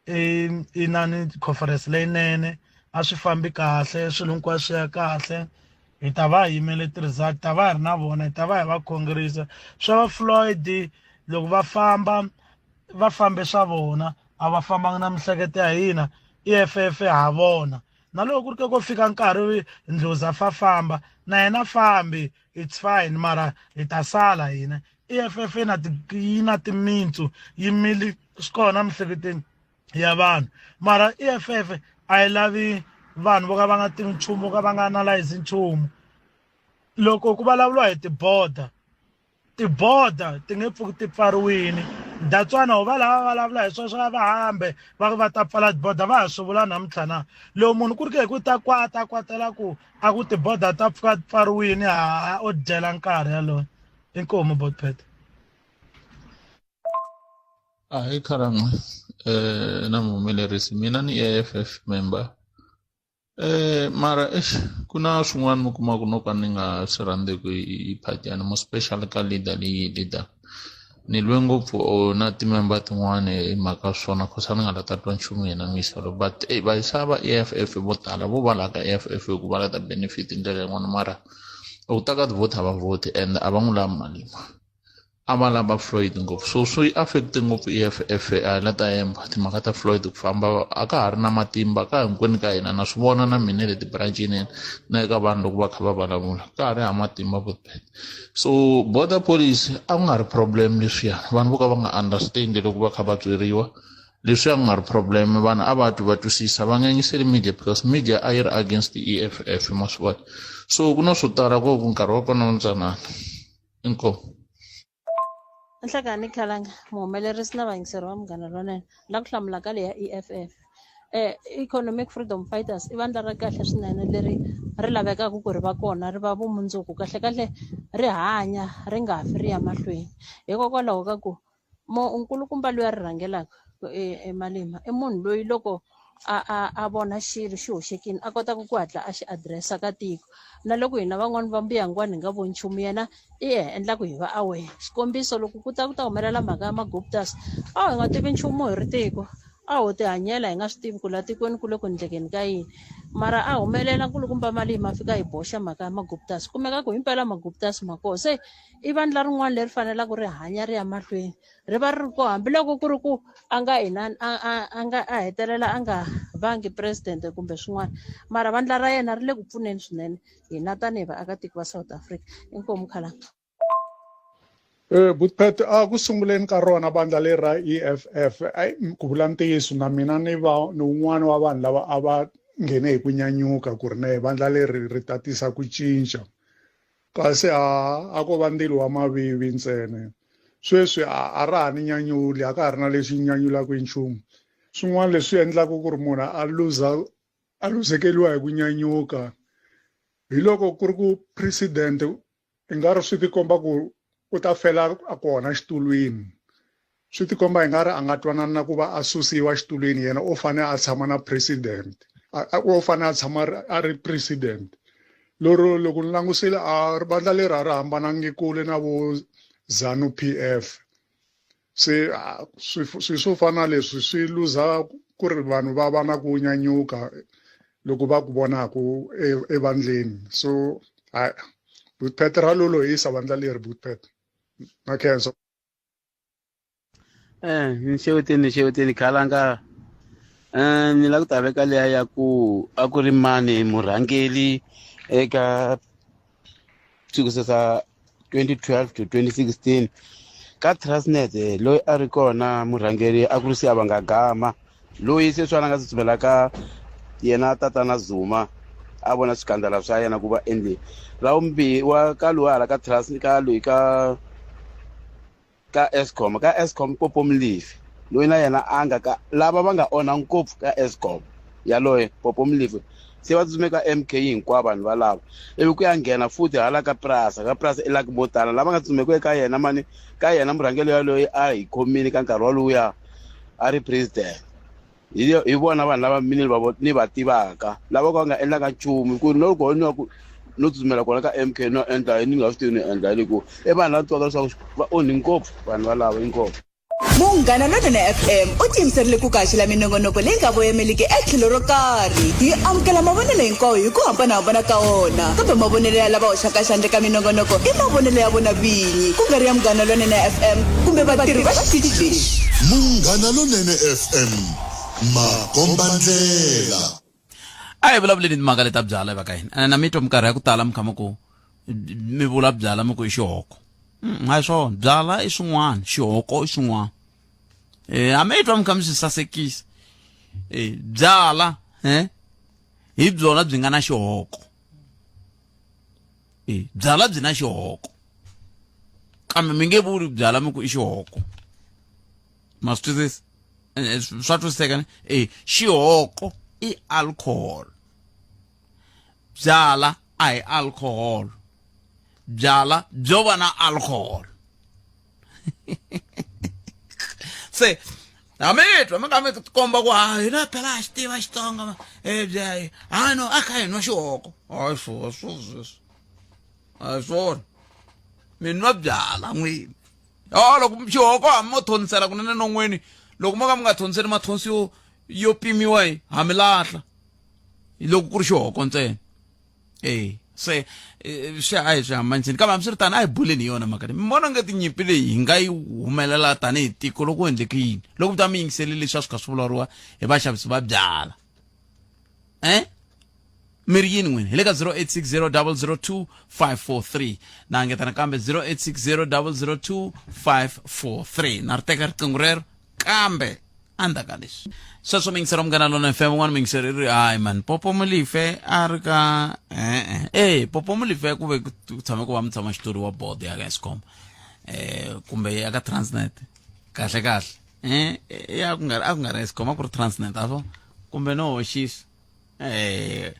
i na ni conference leyinene a swi fambi kahle swilo hinkwaswo swi ya kahle hi ta va hi yimele ti-result ta va hi ri na vona hi ta va hi va khongerisa swa va Floyd loko va famba va fambe swa vona a va fambanga na mihleketo ya hina E_F_F ha vona na loko ku ri ke ko fika nkarhi ndlozi a fa famba na yena fambi it's fine mara hi ta sala hina EFF yi na ti yi na timintsu yi mili swi kona miehleketweni ya vanhu mara EFF a yi lavi vanhu vo ka va nga tivi nchumu vo ka va nga analyze nchumu loko ku vulavuriwa hi ti-border Tiboda ti nge pfuki ti pfariwile. Datswana ho va lava vulavula hi sweswo a va hambe va ku va ta pfala tiboda va ha swi vula namuntlha na loko munhu ku ri ke hi ku ta kwata kwatela ku a ku tiboda ta pfuka ti pfariwile ha o dyela nkarhi yaloye inkomu botpet Ahee Khalan'we na muhumelerisi mina ni E_F_F member mara eish ku na swin'wana mi kuma ku no ka ni nga swi rhandziku hi phatiana more special ka leader leyi leader ni lwe ngopfu or na ti-member tin'wani hi mhaka swona cause a ni nga la ta twa nchumu yena muyisa lowu but eyi vayisa va E_F_F vo tala vo va la ka E_F_F hi ku va la ta benefit hi ndlela yin'wana mara loko ku ta ka ti-vote a va vote and a va n'wi lavi Malema. A va lava Floyd ngopfu so swi affect ngopfu E_F_F a hi la ta hemba timhaka ta Floyd ku famba a ka ha ri na matimba ka hinkwenu ka hina na swi vona na mina le tiburancini na eka vanhu loko va kha va vulavula ka ha ri hava matimba so border policy a ku nga ri problem leswiya vanhu vo ka va nga understand loko va kha va byeriwa leswiya ku nga ri problem vanhu a va twi va twisisa va nga yingiseli media because media a yi ri against E_F_F ma swi vona so ku na swo tala ku ku nkarhi wa kona wu ntsanana. Inkomu. Nhlekani Khalanga, muhumelerisi na vayingiseri va Munghana Lonene, la ku hlamula ka leya EFF. Eh, Economic Freedom Fighters i vandla ra kahle swinene leri ri lavekaka ku ri va kona ri va vumundzuku kahlekahle ri hanya ri nga fi ri ya mahlweni hikokwalaho ka ku Mo nkulukumba loyi a ri rhangelaka e Malema i munhu loyi loko a a a vona xilo xi hoxekile a kotaka ku hatla a xi address-a ka tiko na loko hina van'wani va mbuyangwani hi nga voni nchumu yena i hi endla ku hi va aware xikombiso loko ku ta ku ta humelela mhaka ya ma-Guptas a hi nga tivi nchumu hi ri tiko a ho ti hanyela hi nga swi tivi ku la tikweni ku le ku endlekeni ka yini mara a humelela nkulukumba Malema a fika yi boxa mhaka ya ma-Guptas kumeka ku himpela ma-Guptas ma koho se i vandla rin'wana leri faneleke ri hanya ri ya mahlweni ri va ri ri kona hambiloko ku ri ku a nga inani a a a nga a hetelela a nga vangi president kumbe swin'wana mara vandla ra yena ri le ku pfuneni swinene hina tanihi vaakatiko va South Africa inkomu khalanga Eh, Butpet a ku sunguleni ka rona vandla leri ra EFF ai ku vula ntiyiso na mina ni va ni un'wana wa vanhu lava a va nghene hi ku nyanyuka ku ri ne vandla leri ri ta tisa ku cinca kasi a a ko va ndzilo wa mavivi ntsena sweswi a a ra ha ni nyanyuli a ka ha ri na lexi nyanyulaka hi nchumu swin'wana leswi endlaka ku ri munhu a luza a luzekeriwa hi ku nyanyuka hi loko ku ri ku president i nga ri swi tikomba ku u ta fela a kona xitulwini swi tikomba i nga ri a nga twanani na ku va a susiwa xitulwini yena u fanele a tshama na president u fanele a tshama a ri president lero loko ni langusile a vandla leri a ri hambanangi kule na vo zanu p f se swi swo fana na leswi swi luza ku ri vanhu va va na ku nyanyuka loko va ku vonaku evandleni so hayi Bootpet ra lolohisa vandla leri Bootpet na khensa Eh, ni xeweteni ni xeweteni khalanga eh ni la ku ta veka liya ya ku a ku ri mani murhangeli eka siku sesa 2012 to 2016 ka Transnet eh, loyi a ri kona murhangeri a ku ri Siyabonga Gama loyi se swi a nga tsutsumela ka yena tatana Zuma a vona swikandala swa yena ku va endli ra vumbirhi wa ka loyi hala ka Trans ka loyi ka ka Eskom ka Eskom Popo Molefe loyi na yena a nga ka lava va nga onha ngopfu ka Eskom yaloye Popo Molefe se va tsutsume ka MK hinkwavo vanhu valavo ivi ku ya nghena futhi hala ka Prasa ka Prasa i Lucky Motana lava nga tsutsumeku eka yena mani ka yena murhangeri yaloye a hi khomile ka nkarhi woluya a ri president hi hi vona vanhu lava mina ni va ni va tivaka lava ka va nga endlaka nchumu ku no loko ni ku no tsutsumela kona ka M_K no endla yini ni nga swi tivi ni endla yini ku i vanhu lava twaka leswaku va onhi ngopfu vanhu valavo inkomu Munghana Lonene FM u tiyimiserile ku kaxela minongonoko leyi nga voyameliki etlhelo ro karhi. Hi amukela mavonelo hinkwawo hi ku hambanahambana ka wona, kambe mavonelo ya lava hoxaka xandla eka minongonoko i mavonelo ya vona vinyi, ku nga ri ya Munghana Lonene FM kumbe vatirhi va xitichi lexi. Munghana Lonene FM, makombandlela. A hi vulavuleni timhaka leta byala va ka hina ene na mi twa minkarhi ya ku tala mi kha mi ku mi vula byala mi ku i xihoko mm, a hi swona byala i swin'wana xihoko i swin'wana um a mi twa mi kha mi swi sasekisa um byala um hi byona byi nga na xihoko e byala byi na xihoko kambe mi nge vuli byala mi ku i xihoko ma swi twisisa eh, eh, swa twisiseka ne e xihoko i alcohol byala a hi alcohol byala byo va na alcohol se hamitwa mi nga mi komba ku ha hina phela ha xi tiva xitsonga um ha no a kha hi nwa xihoko hayi swo swo sweswo a hi swona mi nwa byala n'wini o loko xihoko hambi mo thonisela kunene non'weni loko mo ka mi nga thoniseli mathonsi yo yo pimiwa hi ha mi lahla loko ku ri xihoko ntsena e se eh, swi a hi swi hambaniseni kambe hambiswiritano a hi buleni hi yona mhaka leyi mi vona nge tinyimpi leyi hi nga yi humelela tanihi tiko loko ku endleke yini loko mi ta mi yingisele leswi a swi kha swi vulavuriwa hi vaxavisi va byala eh mi ri yini n'wina hi le ka 0860 002 na ngeta nakambe 0860 002 na ri teka riqingho rero kambe endzhaku ka leswi sweswo miyingisero munghana lona fm un'wana miyingisero i ri hayi mani popo mulife a ri ka e-e e popo mulife ku ve ku tshame ku va mutshama xitori wa bodo ya ka escom eh kumbe ya ka transnet kahle kahle eh ya ku nga ri a ku nga ri escom a ku ri transnet afo kumbe no hoxisa eh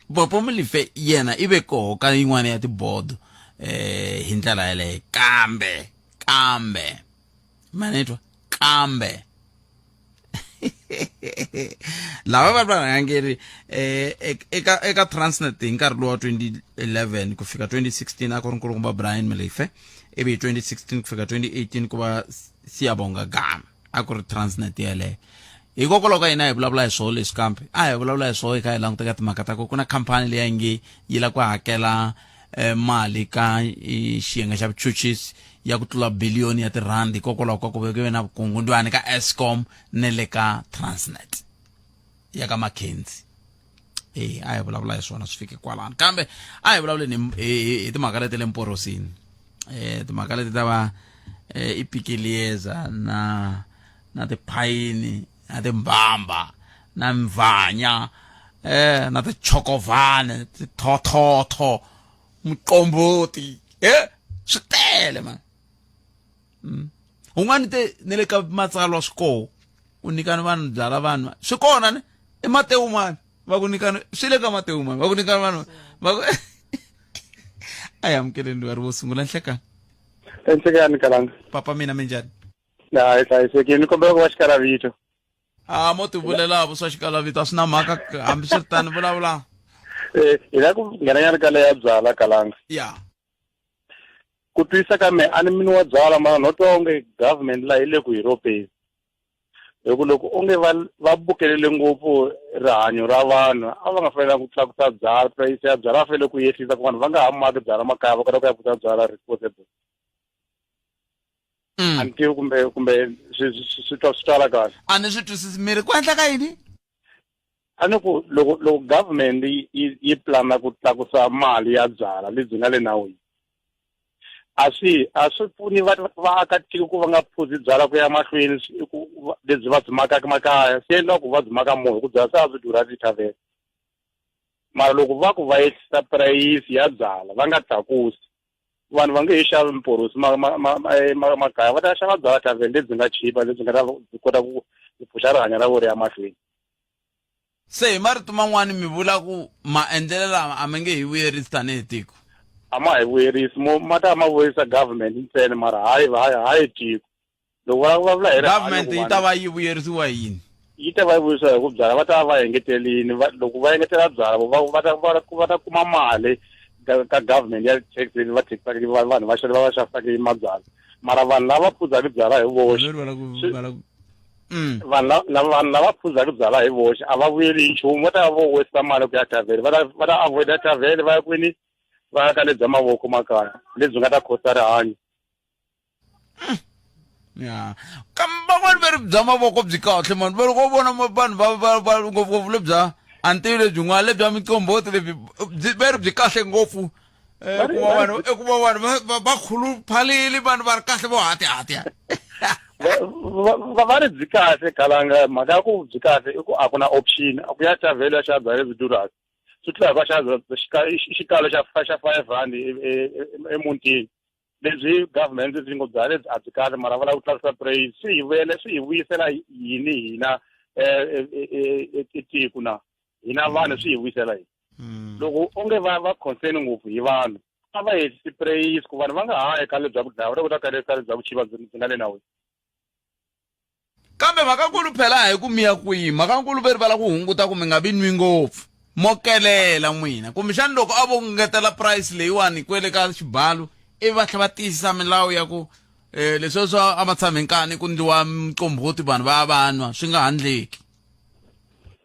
popo mulife yena i ve koho ka yin'wana ya tibodo eh hi ndlela yeleyo kambe kambe manitwa kambe lava va varhangeri eh eka eka Transnet hi nkarhi lowa 2011 ku fika 2016 a ku ri nkulukumba Brian Molefe ivi hi 2016 ku fika 2018 ku va Siyabonga Gama a ku ri Transnet yeleyo hikokwalaho ka hina hi vulavula hi swoho leswi kambe a hi vulavula hi swoho hi kha hi languta ka timhaka ta ku ku na khampani leyi nge yi lava ku hakela eh, mali ka eh, xiyenge xa vuchuchisi ya ku tlula biliyoni ya tirhandi hikokwalaho ka ku ve ku ve na vukungundwani ka escom ne le ka transnet ya ka Mackenzie eh a hi vulavula hi swona swi fike kwalano kambe a hi vulavuleni hi timhaka leti le mporosini eh timhaka leti ta va eh, ipikilieza na na tiphayini na timbamba na mvanya eh na tichokovane tithothotho muqombhoti eh swi tele man Un'wana te ne le ka matsalwa swi koho u nyikani vanhu byala vanhu swi kona ne i Matewu mani va ku nyikani swi le ka Matewu mani va ku nyikani vanhu va ku a hi amukeleni loyi a ri wo sungula nhlekani enhlekani kalanga papa mina minjhani na hi hlayisekile ni kombela ku va xikalavito a mo tivulela vo swa xikalavito a swi na mhaka hambiswiritano vulavula eh hi la ku nghenanyana ka leya byala kalanga ya ku twisisa ka mehe a ni mini wa byala mara no twa onge government la yi le ku hi ropeni hi ku loko onge va va bukelele ngopfu rihanyo ra vanhu a va nga fanelanga ku tlakusa byala price ya byala va fanele ku yehlisa ku vanhu va nga ha maki byala makaya va kota ku ya pfuta byala responsible a ni tivi kumbe kumbe swi swi swi twa swi twala kahle a ni swi twisisi miri ku endleka yini A ni ku loko loko government yi yi yi plana ku tlakusa mali ya byala lebyi nga le nawini a swi a swi pfuni va vaakatiko ku va nga phuzi byala ku ya mahlweni swi ku lebyi va byi makaka makaya swi endla ku va byi maka moya ku byala se a byi durha tithavheni mara loko va ku va yehlisa purayisi ya byala va nga tlakusi vanhu va nge he xavi mporosi makaya va ta xava byala thavheni lebyi nga chipa lebyi nga ta byi kota ku pfuxa rihanyo ra vona ya mahlweni se hi marito man'wani mi vula ku maendlelo lama a ma nge hi vuyerisi tanihi tiko a ma hi vuyerisi mo ma ta ma vuyerisa government ntsena mara hayi hayi hayi tiko loko va vulavula hi government yi ta va yi vuyerisiwa hi yini yi ta va yi vuyerisiwa hi ku byala va ta va va engetelini loko va engetela byala va va ta va va ta kuma mali ka government ya tax leyi va taxaka vanhu va va va xavisaka mabyala mara vanhu lava phuzaka byala hi voxe vanhu lava vanhu lava phuzaka byala hi voxe a va vuyeli nchumu va ta va vo waste mali ku ya thavheni va ta va ta avoid thavheni va ya kwini va ya ka lebya mavoko makaya lebyi nga ta khosa rihanyo ya kambe van'wani va ri bya mavoko byi kahle mani va ri ko vona vanhu va va va ngopfungopfu lebya a ni tivi lebyin'wana lebya miqombhoti lebyi va ri byi kahle ngopfu eh, ku va vanhu i ku va vanhu va khuluphalile vanhu va ri kahle vo hatihati va ri byi kahle kalanga mhaka ya ku byi kahle i ku a ku na option a ku ya xavelo ya xava byala lebyi durhaka swi tlula hi va xava xikalo xa xa R5 emutini lebyi government byi ngo byala lebyi a byi kahle mara va lava ku tlakusa price swi hi vuyele swi hi vuyisela yini hina tiko na hina vanhu swi hi vuyisela yini loko onge va va concern ngopfu hi vanhu a va yehlisi price ku vanhu va nga ha eka lebya ku dlaya va ta kota ka ka lebya ku chiva byi nga le nawini kambe mhakankulu phela a hi ku mi ya kwihi mhakankulu ve ri va lava ku hunguta ku mi nga vi nwi ngopfu mo kelela n'wina kumbexani loko a vo ngetela price leyiwani kwele ka xibalo ivi va tlhela va tiyisisa milawu ya ku um leswiya swa a ma tshami nkani ku ndliwa miqombhoti vanhu va ya va nwa swi nga handleki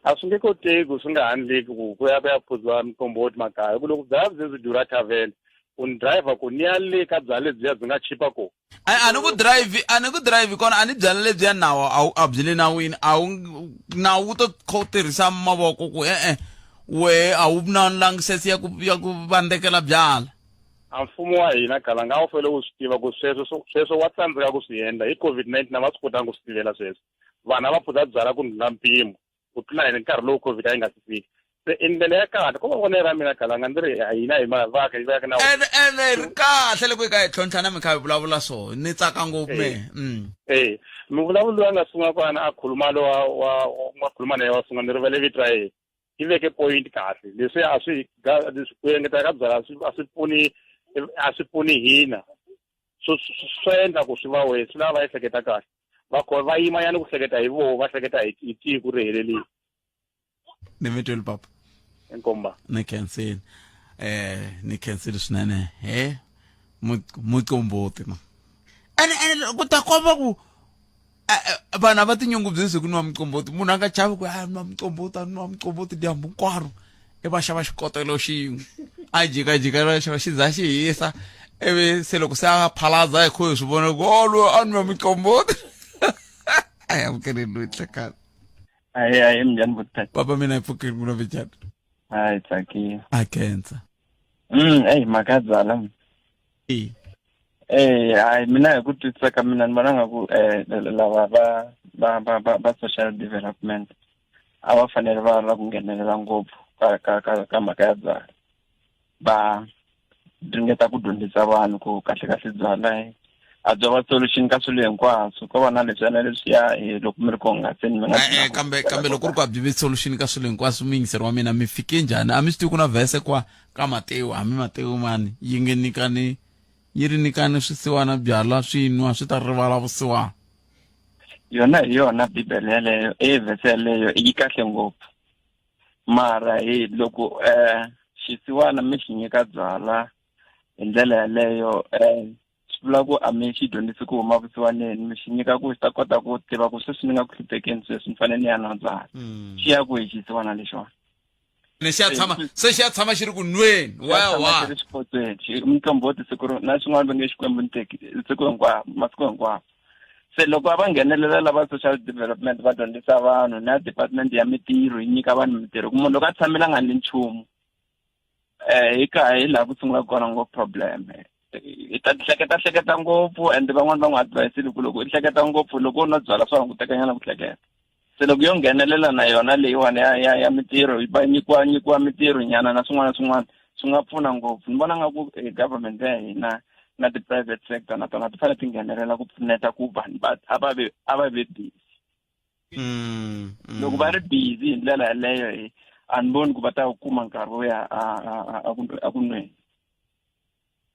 a swi nge koteki ku swi nga handleki ku ku ya ku ya phuziwa miqombhoti makaya hi ku loko byala byi byi durha thavheni u ni driver ku ni ya le ka byala lebyiya byi nga chipa ko a ni ku drive a ni ku drive kona a ni byala lebyiya nawu a byi le nawini a wu nawu wu to kha u tirhisa mavoko ku e-e we a wu na langisesi ya ku ya ku vandzekela byala a mfumo wa hina kalanga a wu fanele wu swi tiva ku sweswo sweswo wa tsandzeka ku swi endla hi COVID-19 a va swi kotanga ku swi sivela sweswo vanhu a va phuza byala ku ndlula mpimo ku tlula hi nkarhi lowu COVID a yi nga si fika se i ndlela ya kahle ko va vonelo ra mina kalanga ndzi ri hina hi vaka hi vaka na ene ene ri kahle loko hi ka hi tlhontlha na mi kha hi vulavula so ni tsaka ngopfu me eh mi vulavuli loyi a nga sungula kwana a khuluma lowa wa wa khuluma na yena wa sungula ni rivele vito ra yena yi veke point kahle leswi a swi ku engetela ka byala a swi pfuni a swi pfuni hina swo swi endla ku swi va we swi lava va ehleketa kahle va kho va yima yani ku hleketa hi voho va hleketa hi tiko ri helelile ni mi tweli papa inkomba ni khensile eh ni khensile swinene he muqombhoti ma ene ene ku ta komba ku eh, eh, vanhu a va tinyungubyisi hi ku nwa muqombhoti munhu a nga chavi ku a nwa muqombhoti a nwa muqombhoti dyambu hinkwaro i va xava xikotelo xin'we a jikajika va xava xi za xi hisa ivi se loko se a phalaza hi kho hi swi vona ku o oh, loyi a nwa muqombhoti a yi amukeleni loyi hlekani Ahe ahe minjhani Botpet? Papa mina hi pfukile ku love njhani? Hayi tsakile. A khensa. Ey mhaka ya byala. Eh. Eh, hayi mina hi ku twisisa ka mina ni vona nga ku eh lava va va va va va social development a va fanele va lava ku nghenelela ngopfu ka ka ka ka mhaka ya byala. Va ringeta ku dyondzisa vanhu ku kahle kahle byala a byo va solution ka swilo hinkwaswo ko va na leswiya na leswiya hi loko mi ri ku hungaseni mi nga Eh, eh, kambe kambe loko ku ri ku a byi vi solution ka swilo hinkwaswo muyingiseri wa mina mi fike njhani a mi swi tivi ku na vhese kwa ka matewu hambi matewu mani yi nge nyikani yi ri nyikani swisiwana byalwa swi nwa swi ta rivala vusiwana yona hi yona bibele yeleyo e vhese yeleyo yi kahle ngopfu mara hi loko um xisiwana mi xi nyika byala hi ndlela yaleyo um swi vula ku a mi xi dyondzisi ku huma vusiwaneni mi xi nyika ku xi ta kota ku tiva ku sweswi ni nga ku hluphekeni sweswi ni fanele ni ya nwa byala xi ya kwihi xisiwana lexiwani ne xi ya tshama se xi ya tshama xi ri ku nweni wa wa xi ri xipotsweni muqombhoti siku ro na xin'wana va nge xikwembu ni teki siku hinkwawo masiku hinkwawo se loko a va nghenelela lava social development va dyondzisa vanhu na department ya mitirho yi nyika vanhu mitirho ku munhu loko a tshamela nga endli nchumu eh hi ka hi laha ku sungula kona ngopfu problem i ta hleketa hleketa ngopfu and van'wani va n'wi advise ku loko i hleketa ngopfu loko u nwa byala swa hungutekanyana ku hleketa se loko yo nghenelela na yona leyiwani ya ya ya mitirho va nyikiwa nyikiwa mitirho nyana na swin'wana na swin'wana swi nga pfuna ngopfu ni vona nga ku eh, government ya hina na ti-private sector na tona ti fanele ti nghenelela ku pfuneta ku vanhu va a va ve a va ve busy mm, mm. loko va ri busy hi ndlela yaleyo hi a ni voni ku va ta kuma nkarhi wo ya a ku nweni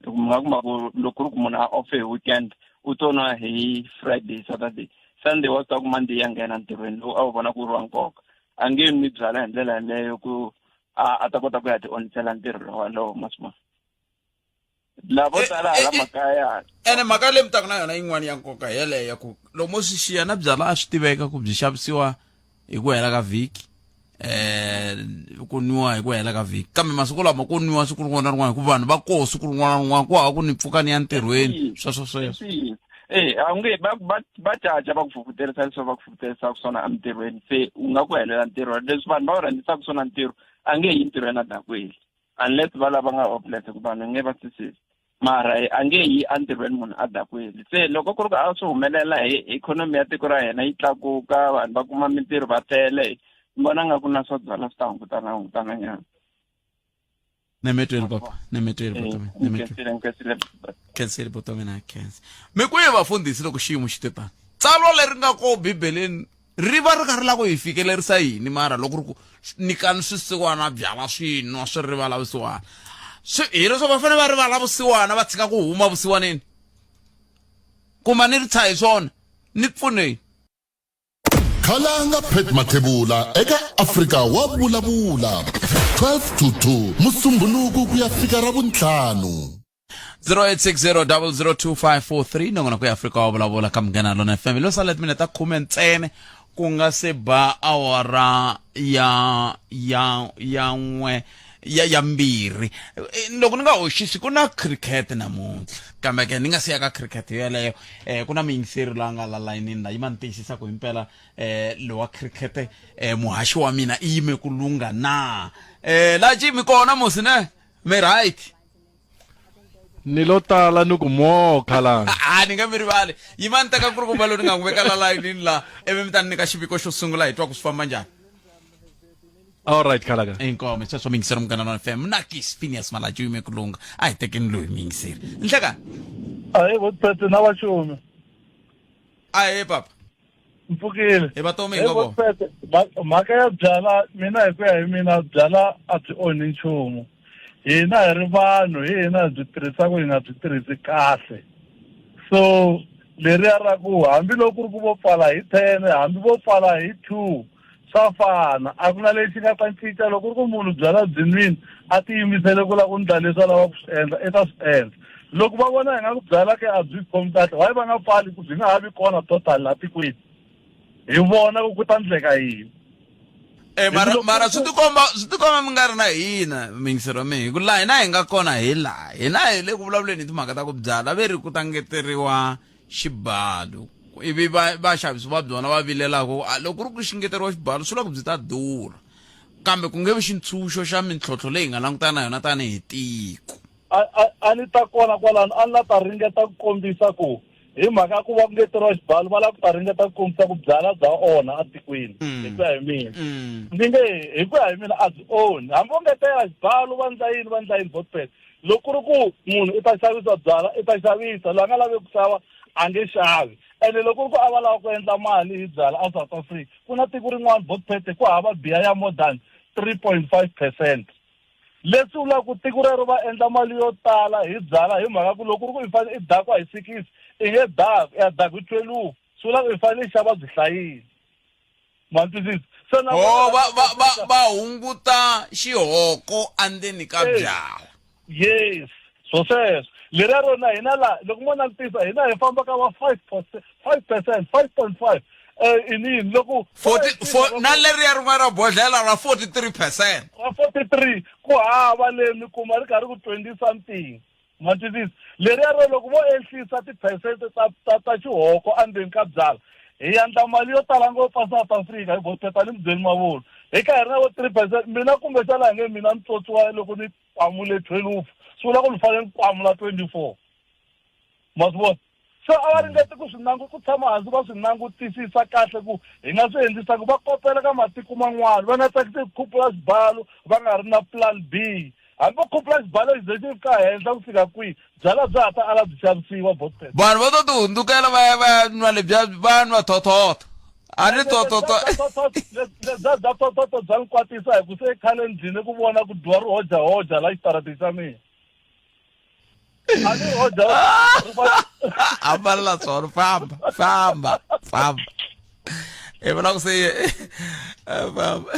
mi nga kuma ku loko ku ri ku munhu a off hi weekend u to nwa hi friday saturday sunday wa swi tiva ku monday ya nghena ntirhweni lowu a wu vona ku ri wa nkoka a nge nwi byala hi ndlela yaleyo ku a ta kota ku ya ti onhisela ntirho lowalowo ma swi vona lavo eh, tala hala eh, eh. makaya ene mhaka leyi mi taka na yona yin'wana ya nkoka hi yeleyo ya ku loko mo swi xiya na byala a swi tiveka ku byi xavisiwa hi ku hela ka vhiki eh ku nwiwa hi ku hela ka vhiki kambe masiku lama ku nwiwa siku rin'wana na rin'wana hikuva vanhu va koho siku rin'wana na rin'wana ku hava ku ni pfuka ni ya ntirhweni sweswo sweswo Eh, a wu nge va va va caca va ku fufuterisa leswi va ku fufuterisaka swona entirhweni se u nga ku helela ntirho leswi vanhu va wu rhandzisaka swona ntirho a nge yi ntirhweni a dakweli unless va lava nga hopeless ku vanhu nge va sisisi mara a nge yi entirhweni munhu a dakwile se loko ku ri ku a swi humelela hi ikhonomi ya tiko ra hina yi tlakuka vanhu va kuma mintirho va tele ni vona nga ku na swo byala swi ta hungutana hungutana nyana nemetweni papa nemetweni papa nemetweni khensile papa mina khensa mi kwihi vafundhisi loko xiyimo xi te tani tsalwa leri nga ko bibeleni ri va ri kha ri lava ku hi fikelerisa yini mara loko ri ku nyikani swisiwana byala swi nwa swi rivala vusiwana swi hi leswo va fanele va rivala vusiwana va tshika ku huma vusiwaneni kuma ni ri tshahi hi swona ni pfuneni Khalanga Pat Mathebula eka Afrika wa vulavula 12 to 2 Musumbhunuku ku ya fika Ravuntlhanu. 0860002543 nongonoko ya afrika wa vulavula ka munghana lona fm lo sala timinete ta khume ntsena ku nga se ba awara ya ya ya n'we ya ya mbirhi Eh, loko ni nga hoxisi ku na cricket namuntlha kambe ke ni nga si ya ka cricket yoyeleyo um ku na muyingiseri loyi a nga la layinini la yima ni tiyisisa ku himpela um lowa cricket um muhaxi wa mina i yime ku lungha na um la jimi kona musi ne mi right ni lo tala ni ku mo khalanga a ni nga mi rivali yima ni teka ku ri kumba loyi ni nga n'wi veka la layinini la ivi mi ta ni nyika xiviko xo sungula hi twa ku swi famba njhani all right khalanga inkomo sweswo miyingiseri munghana wa fm nakis phineas malachi yime ku lungha a hi tekeni loyi miyingiseri nhlekani ahe votipete na vaxumi ahe papa mpfukile hi vatomi hi nga vona mhaka ya byala mina hi ku ya hi mina byala a byi onhi nchumu hina hi ri vanhu hi hina hi byi tirhisaka hi nga byi tirhisi kahle so leriya ra ku hambiloko ku ri ku vo pfala hi ten hambi vo pfala hi two swa fana a ku na lexi nga ta cinca loko ku ri ku munhu byala byi nwini a tiyimisele ku lava ku ndla leswi a lavaka ku swi endla i ta swi endla loko va vona hi nga ku byala ke a byi khomi kahle why va nga pfali ku byi nga ha vi kona total laha tikweni hi vona ku ku ta ndleka yini Eh, mara mara swi tikomba swi tikomba mi nga ri na hina miyingiseri wa mina hi ku laha hina hi nga kona hi laha hina hi le ku vulavuleni hi timhaka ta ku byala ve ri ku ta ngeteriwa xibalo Ivi va vaxavisi va byona va vilelaka ku a loko ku ri ku xingeteriwa xibalo swi vula ku byi ta durha. Kambe ku nge vi xintshunxo xa mintlhontlho leyi hi nga langutana na yona tanihi tiko. A a a ni ta kona kwalano a ni la ta ringeta ku kombisa ku hi mhaka ya ku va ku ngeteriwa xibalo va lava ku ta ringeta ku kombisa ku byala bya onha etikweni hi ku ya hi mina ni nge hi ku ya hi mina a byi onhi hambi vo ngetela xibalo va ndla yini va ndla yini botpet loko ku ri ku munhu i ta xavisa byala i ta xavisa loyi a nga laveki ku xava a nge xavi ene loko ku ri ku a va lava ku endla mali hi byala a South Africa ku na tiko rin'wana botpet ku hava biya ya more than 3.5 percent. Leswi vulaka ku tiko rero va endla mali yo tala hi byala hi mhaka ku loko ku ri ku i fanele i dakwa hi sikisi i nge dakwi i ya dakwa hi 12 swi vula ku i fanele i xava byi hlayile ma twisisa se na oh va va va va hunguta xihoko andzeni ka byala. Yes, swo sweswo leriya rona hina la loko mo langutisa hina hi famba ka va 5 percent, 5.5 ini yini loko 40 na leriya rin'wana ra bodlhela ra 43%. Ra 43 ku hava le mi kuma ri karhi ku 20 something ma twisisa leriya ro loko vo ehlisa tiphesente ta xihoko endzeni ka byala hi endla mali yo tala ngopfu a South Africa hi boteta ni mubyeli mavulu hi ka hi ri na vo 3 percent. Mina kumbexana hi nge mina ni tswotsiwa loko ni kwamule 12 swi vula ku ni fanele ni kwamula 24 ma swi vona. Se a va ringeti ku swi nangu ku tshama hansi va swi langutisisa kahle ku hi nga swi endlisa ku va kopela ka matiko man'wana va nga tsakisi ku khupula xibalo va nga ri na plan B. Hambi vo khupula xibalo xi ze xi fika henhla ku fika kwihi byala bya ha ta ala byi xavisiwa botpet. Vanhu va to ti hundzukela va ya va ya nwa lebya va ya nwa thothotho a ri thothotho. Lebya bya thothotho bya ni kwatisa hi ku se khale ndlhini ku vona ku dyiwa ri hojahoja la xitarateni xa mina a ni hoja. Hambana swona, famba famba famba i vula ku se famba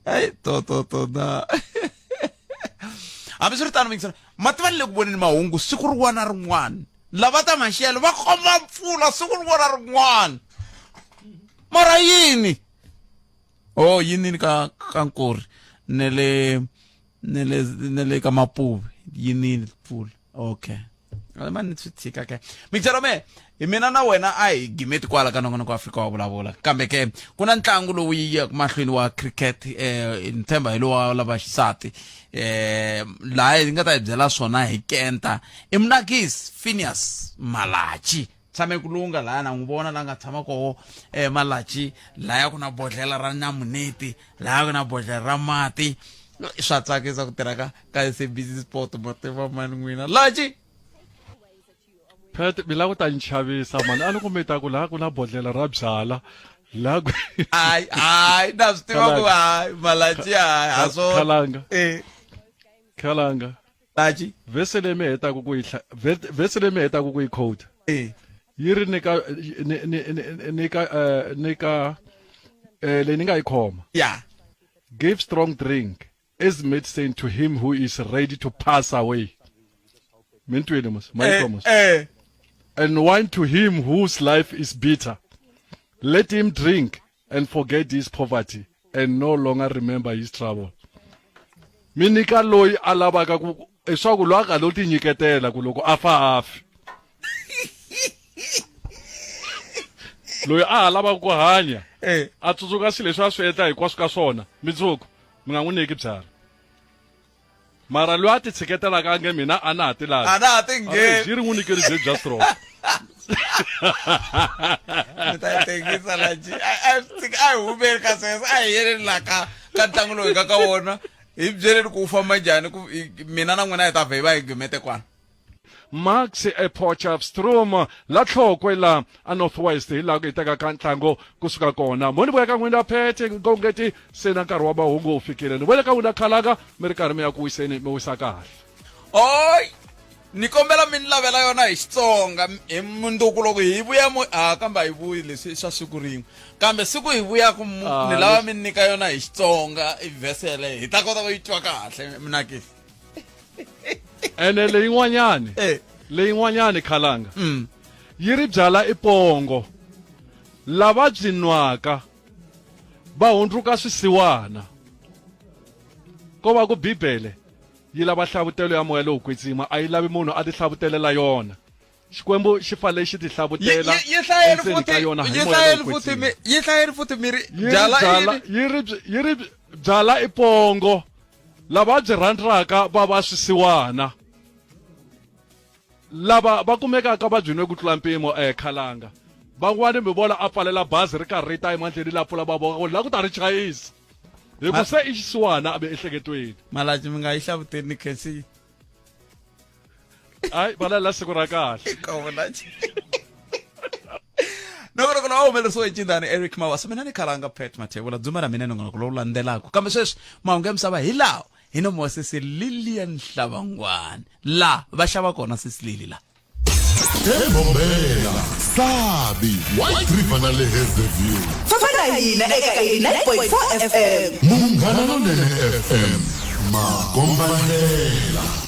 ayi to to to na hambiswiritano mingisana mativa ni le ku voneni mahungu siku rin'wana na rin'wana lava ta maxelo va komba mpfula siku rin'wana na rin'wana mara yini oh yinini ka nkori ne le ka mapuvi yinini mpfula okay mani swi tshika ke mixero me hi mina na wena a hi gimeti kwala ka nongonoko wa Afrika wa vulavula kambe ke ku na ntlangu lowu yi yaka mahlweni wa cricket ni tshemba hi lowa lava xisati laha hi nga ta hi byela swona hi kenta i Munakisi Phineas Malachi tshame ku lunga laya na n'wi vona la nga tshama koho Malachi laya ku na bodlhela ra namuneti laya ku na bodlhela ra mati swa tsakisa ku tirha ka SABC Sport mativa mani n'wina Lachi. Pat mi lava ku ta ni chavisa mani a ni ku mi ta ku laha ku na bodlhela ra byala laha ku hayi hayi na swi tiva ku hayi Malachi hayi ha swona. Khalanga khalanga. Lachi. Vhese leyi mi hetaka ku yi vhese leyi mi hetaka ku yi quote yi ri ni ka ni ka ni ka leyi ni nga yi khoma ya give strong drink as medicine to him who is ready to pass away mi ni twile mos ma yi twa mos and wine to him whose life is bitter. Let him drink and forget his poverty and no longer remember his trouble. Mi nyika loyi a lavaka ku leswaku loyi a nga lo tinyiketela ku loko a fa a fi loyi a ha lavaka ku hanya a tsundzuka swilo leswi a swi endla hinkwaswo ka swona mundzuku mi nga n'wi nyiki byala mara loyi a ti tshiketelaka a nge mina a na ha ti lavi A na ha ti ngheni. yi ri n'wi nyikeli bye bya strong. Ni ta yi tengisa Lachi a hi humeli ka sweswo a hi yeleni la ka ntlangu lowu hi nga ka wona hi byeleni ku wu famba njhani ku mina na n'wina hi ta vhe hi va hi gimete kwana. Max ePotchefstroom la Tlhokwe la a North West hi laha ku hi tekaka ntlangu kusuka kona mo ni vuya ka n'wina phethe ngongeti se na nkarhi wa mahungu wu fikile ni vona ka n'wina khalanga mi ri karhi mi ya ku wiseni mi wisa kahle. Oy ni kombela mi ni lavela yona hi Xitsonga hi mundzuku loko hi vuya mo a kambe a hi vuyi leswi swa siku rin'we kambe siku hi vuyaku ni lava mi nyika yona hi Xitsonga i vhese yeleyo hi ta kota ku yi twa kahle minakisi. Ene leyin'wanyani leyin'wanyani khalanga yi ri byala i pongo lava byi nwaka va hundzuka swisiwana ko va ku bibele yi lava hlavutelo ya moya lowo kwetsima a yi lavi munhu a ti hlavutelela yona. Xikwembu xi fanele xi ti hlavutela Yi hlayeni endzeni futhi ka yona hi yi moya hlayeni lowo futhi kwetsima. yi hlayeni futhi miri Yi ri byala byala yini? yi ri yi ri byala i pongo lava byi rhandzaka va va swisiwana lava va kumekaka va byi nwe ku tlula mpimo eh khalanga van'wani mi vona a pfalela bazi ri karhi ri ta emandleni la pfula mavoko la ku ta ri chayisa hi ku se i xisiwana a miehleketweni Malaji mi nga yi hlavuteni ni khensi hayi va la siku ra kahle nongonoko lowu humelerisiwe hi cindani eric mawasa mina ni khalanga pet mathevula dzuma ra mina nongonoko lowu landzelaka kambe sweswi mahungu ya misava hi lawa hi nomo wa sesi lilian hlavangwani la va xava kona sesi lili la Embombela, Sabi, White River na le Hazyview. Famba na hina eka 89.4 FM. Munghana Lonene FM, makombandlela.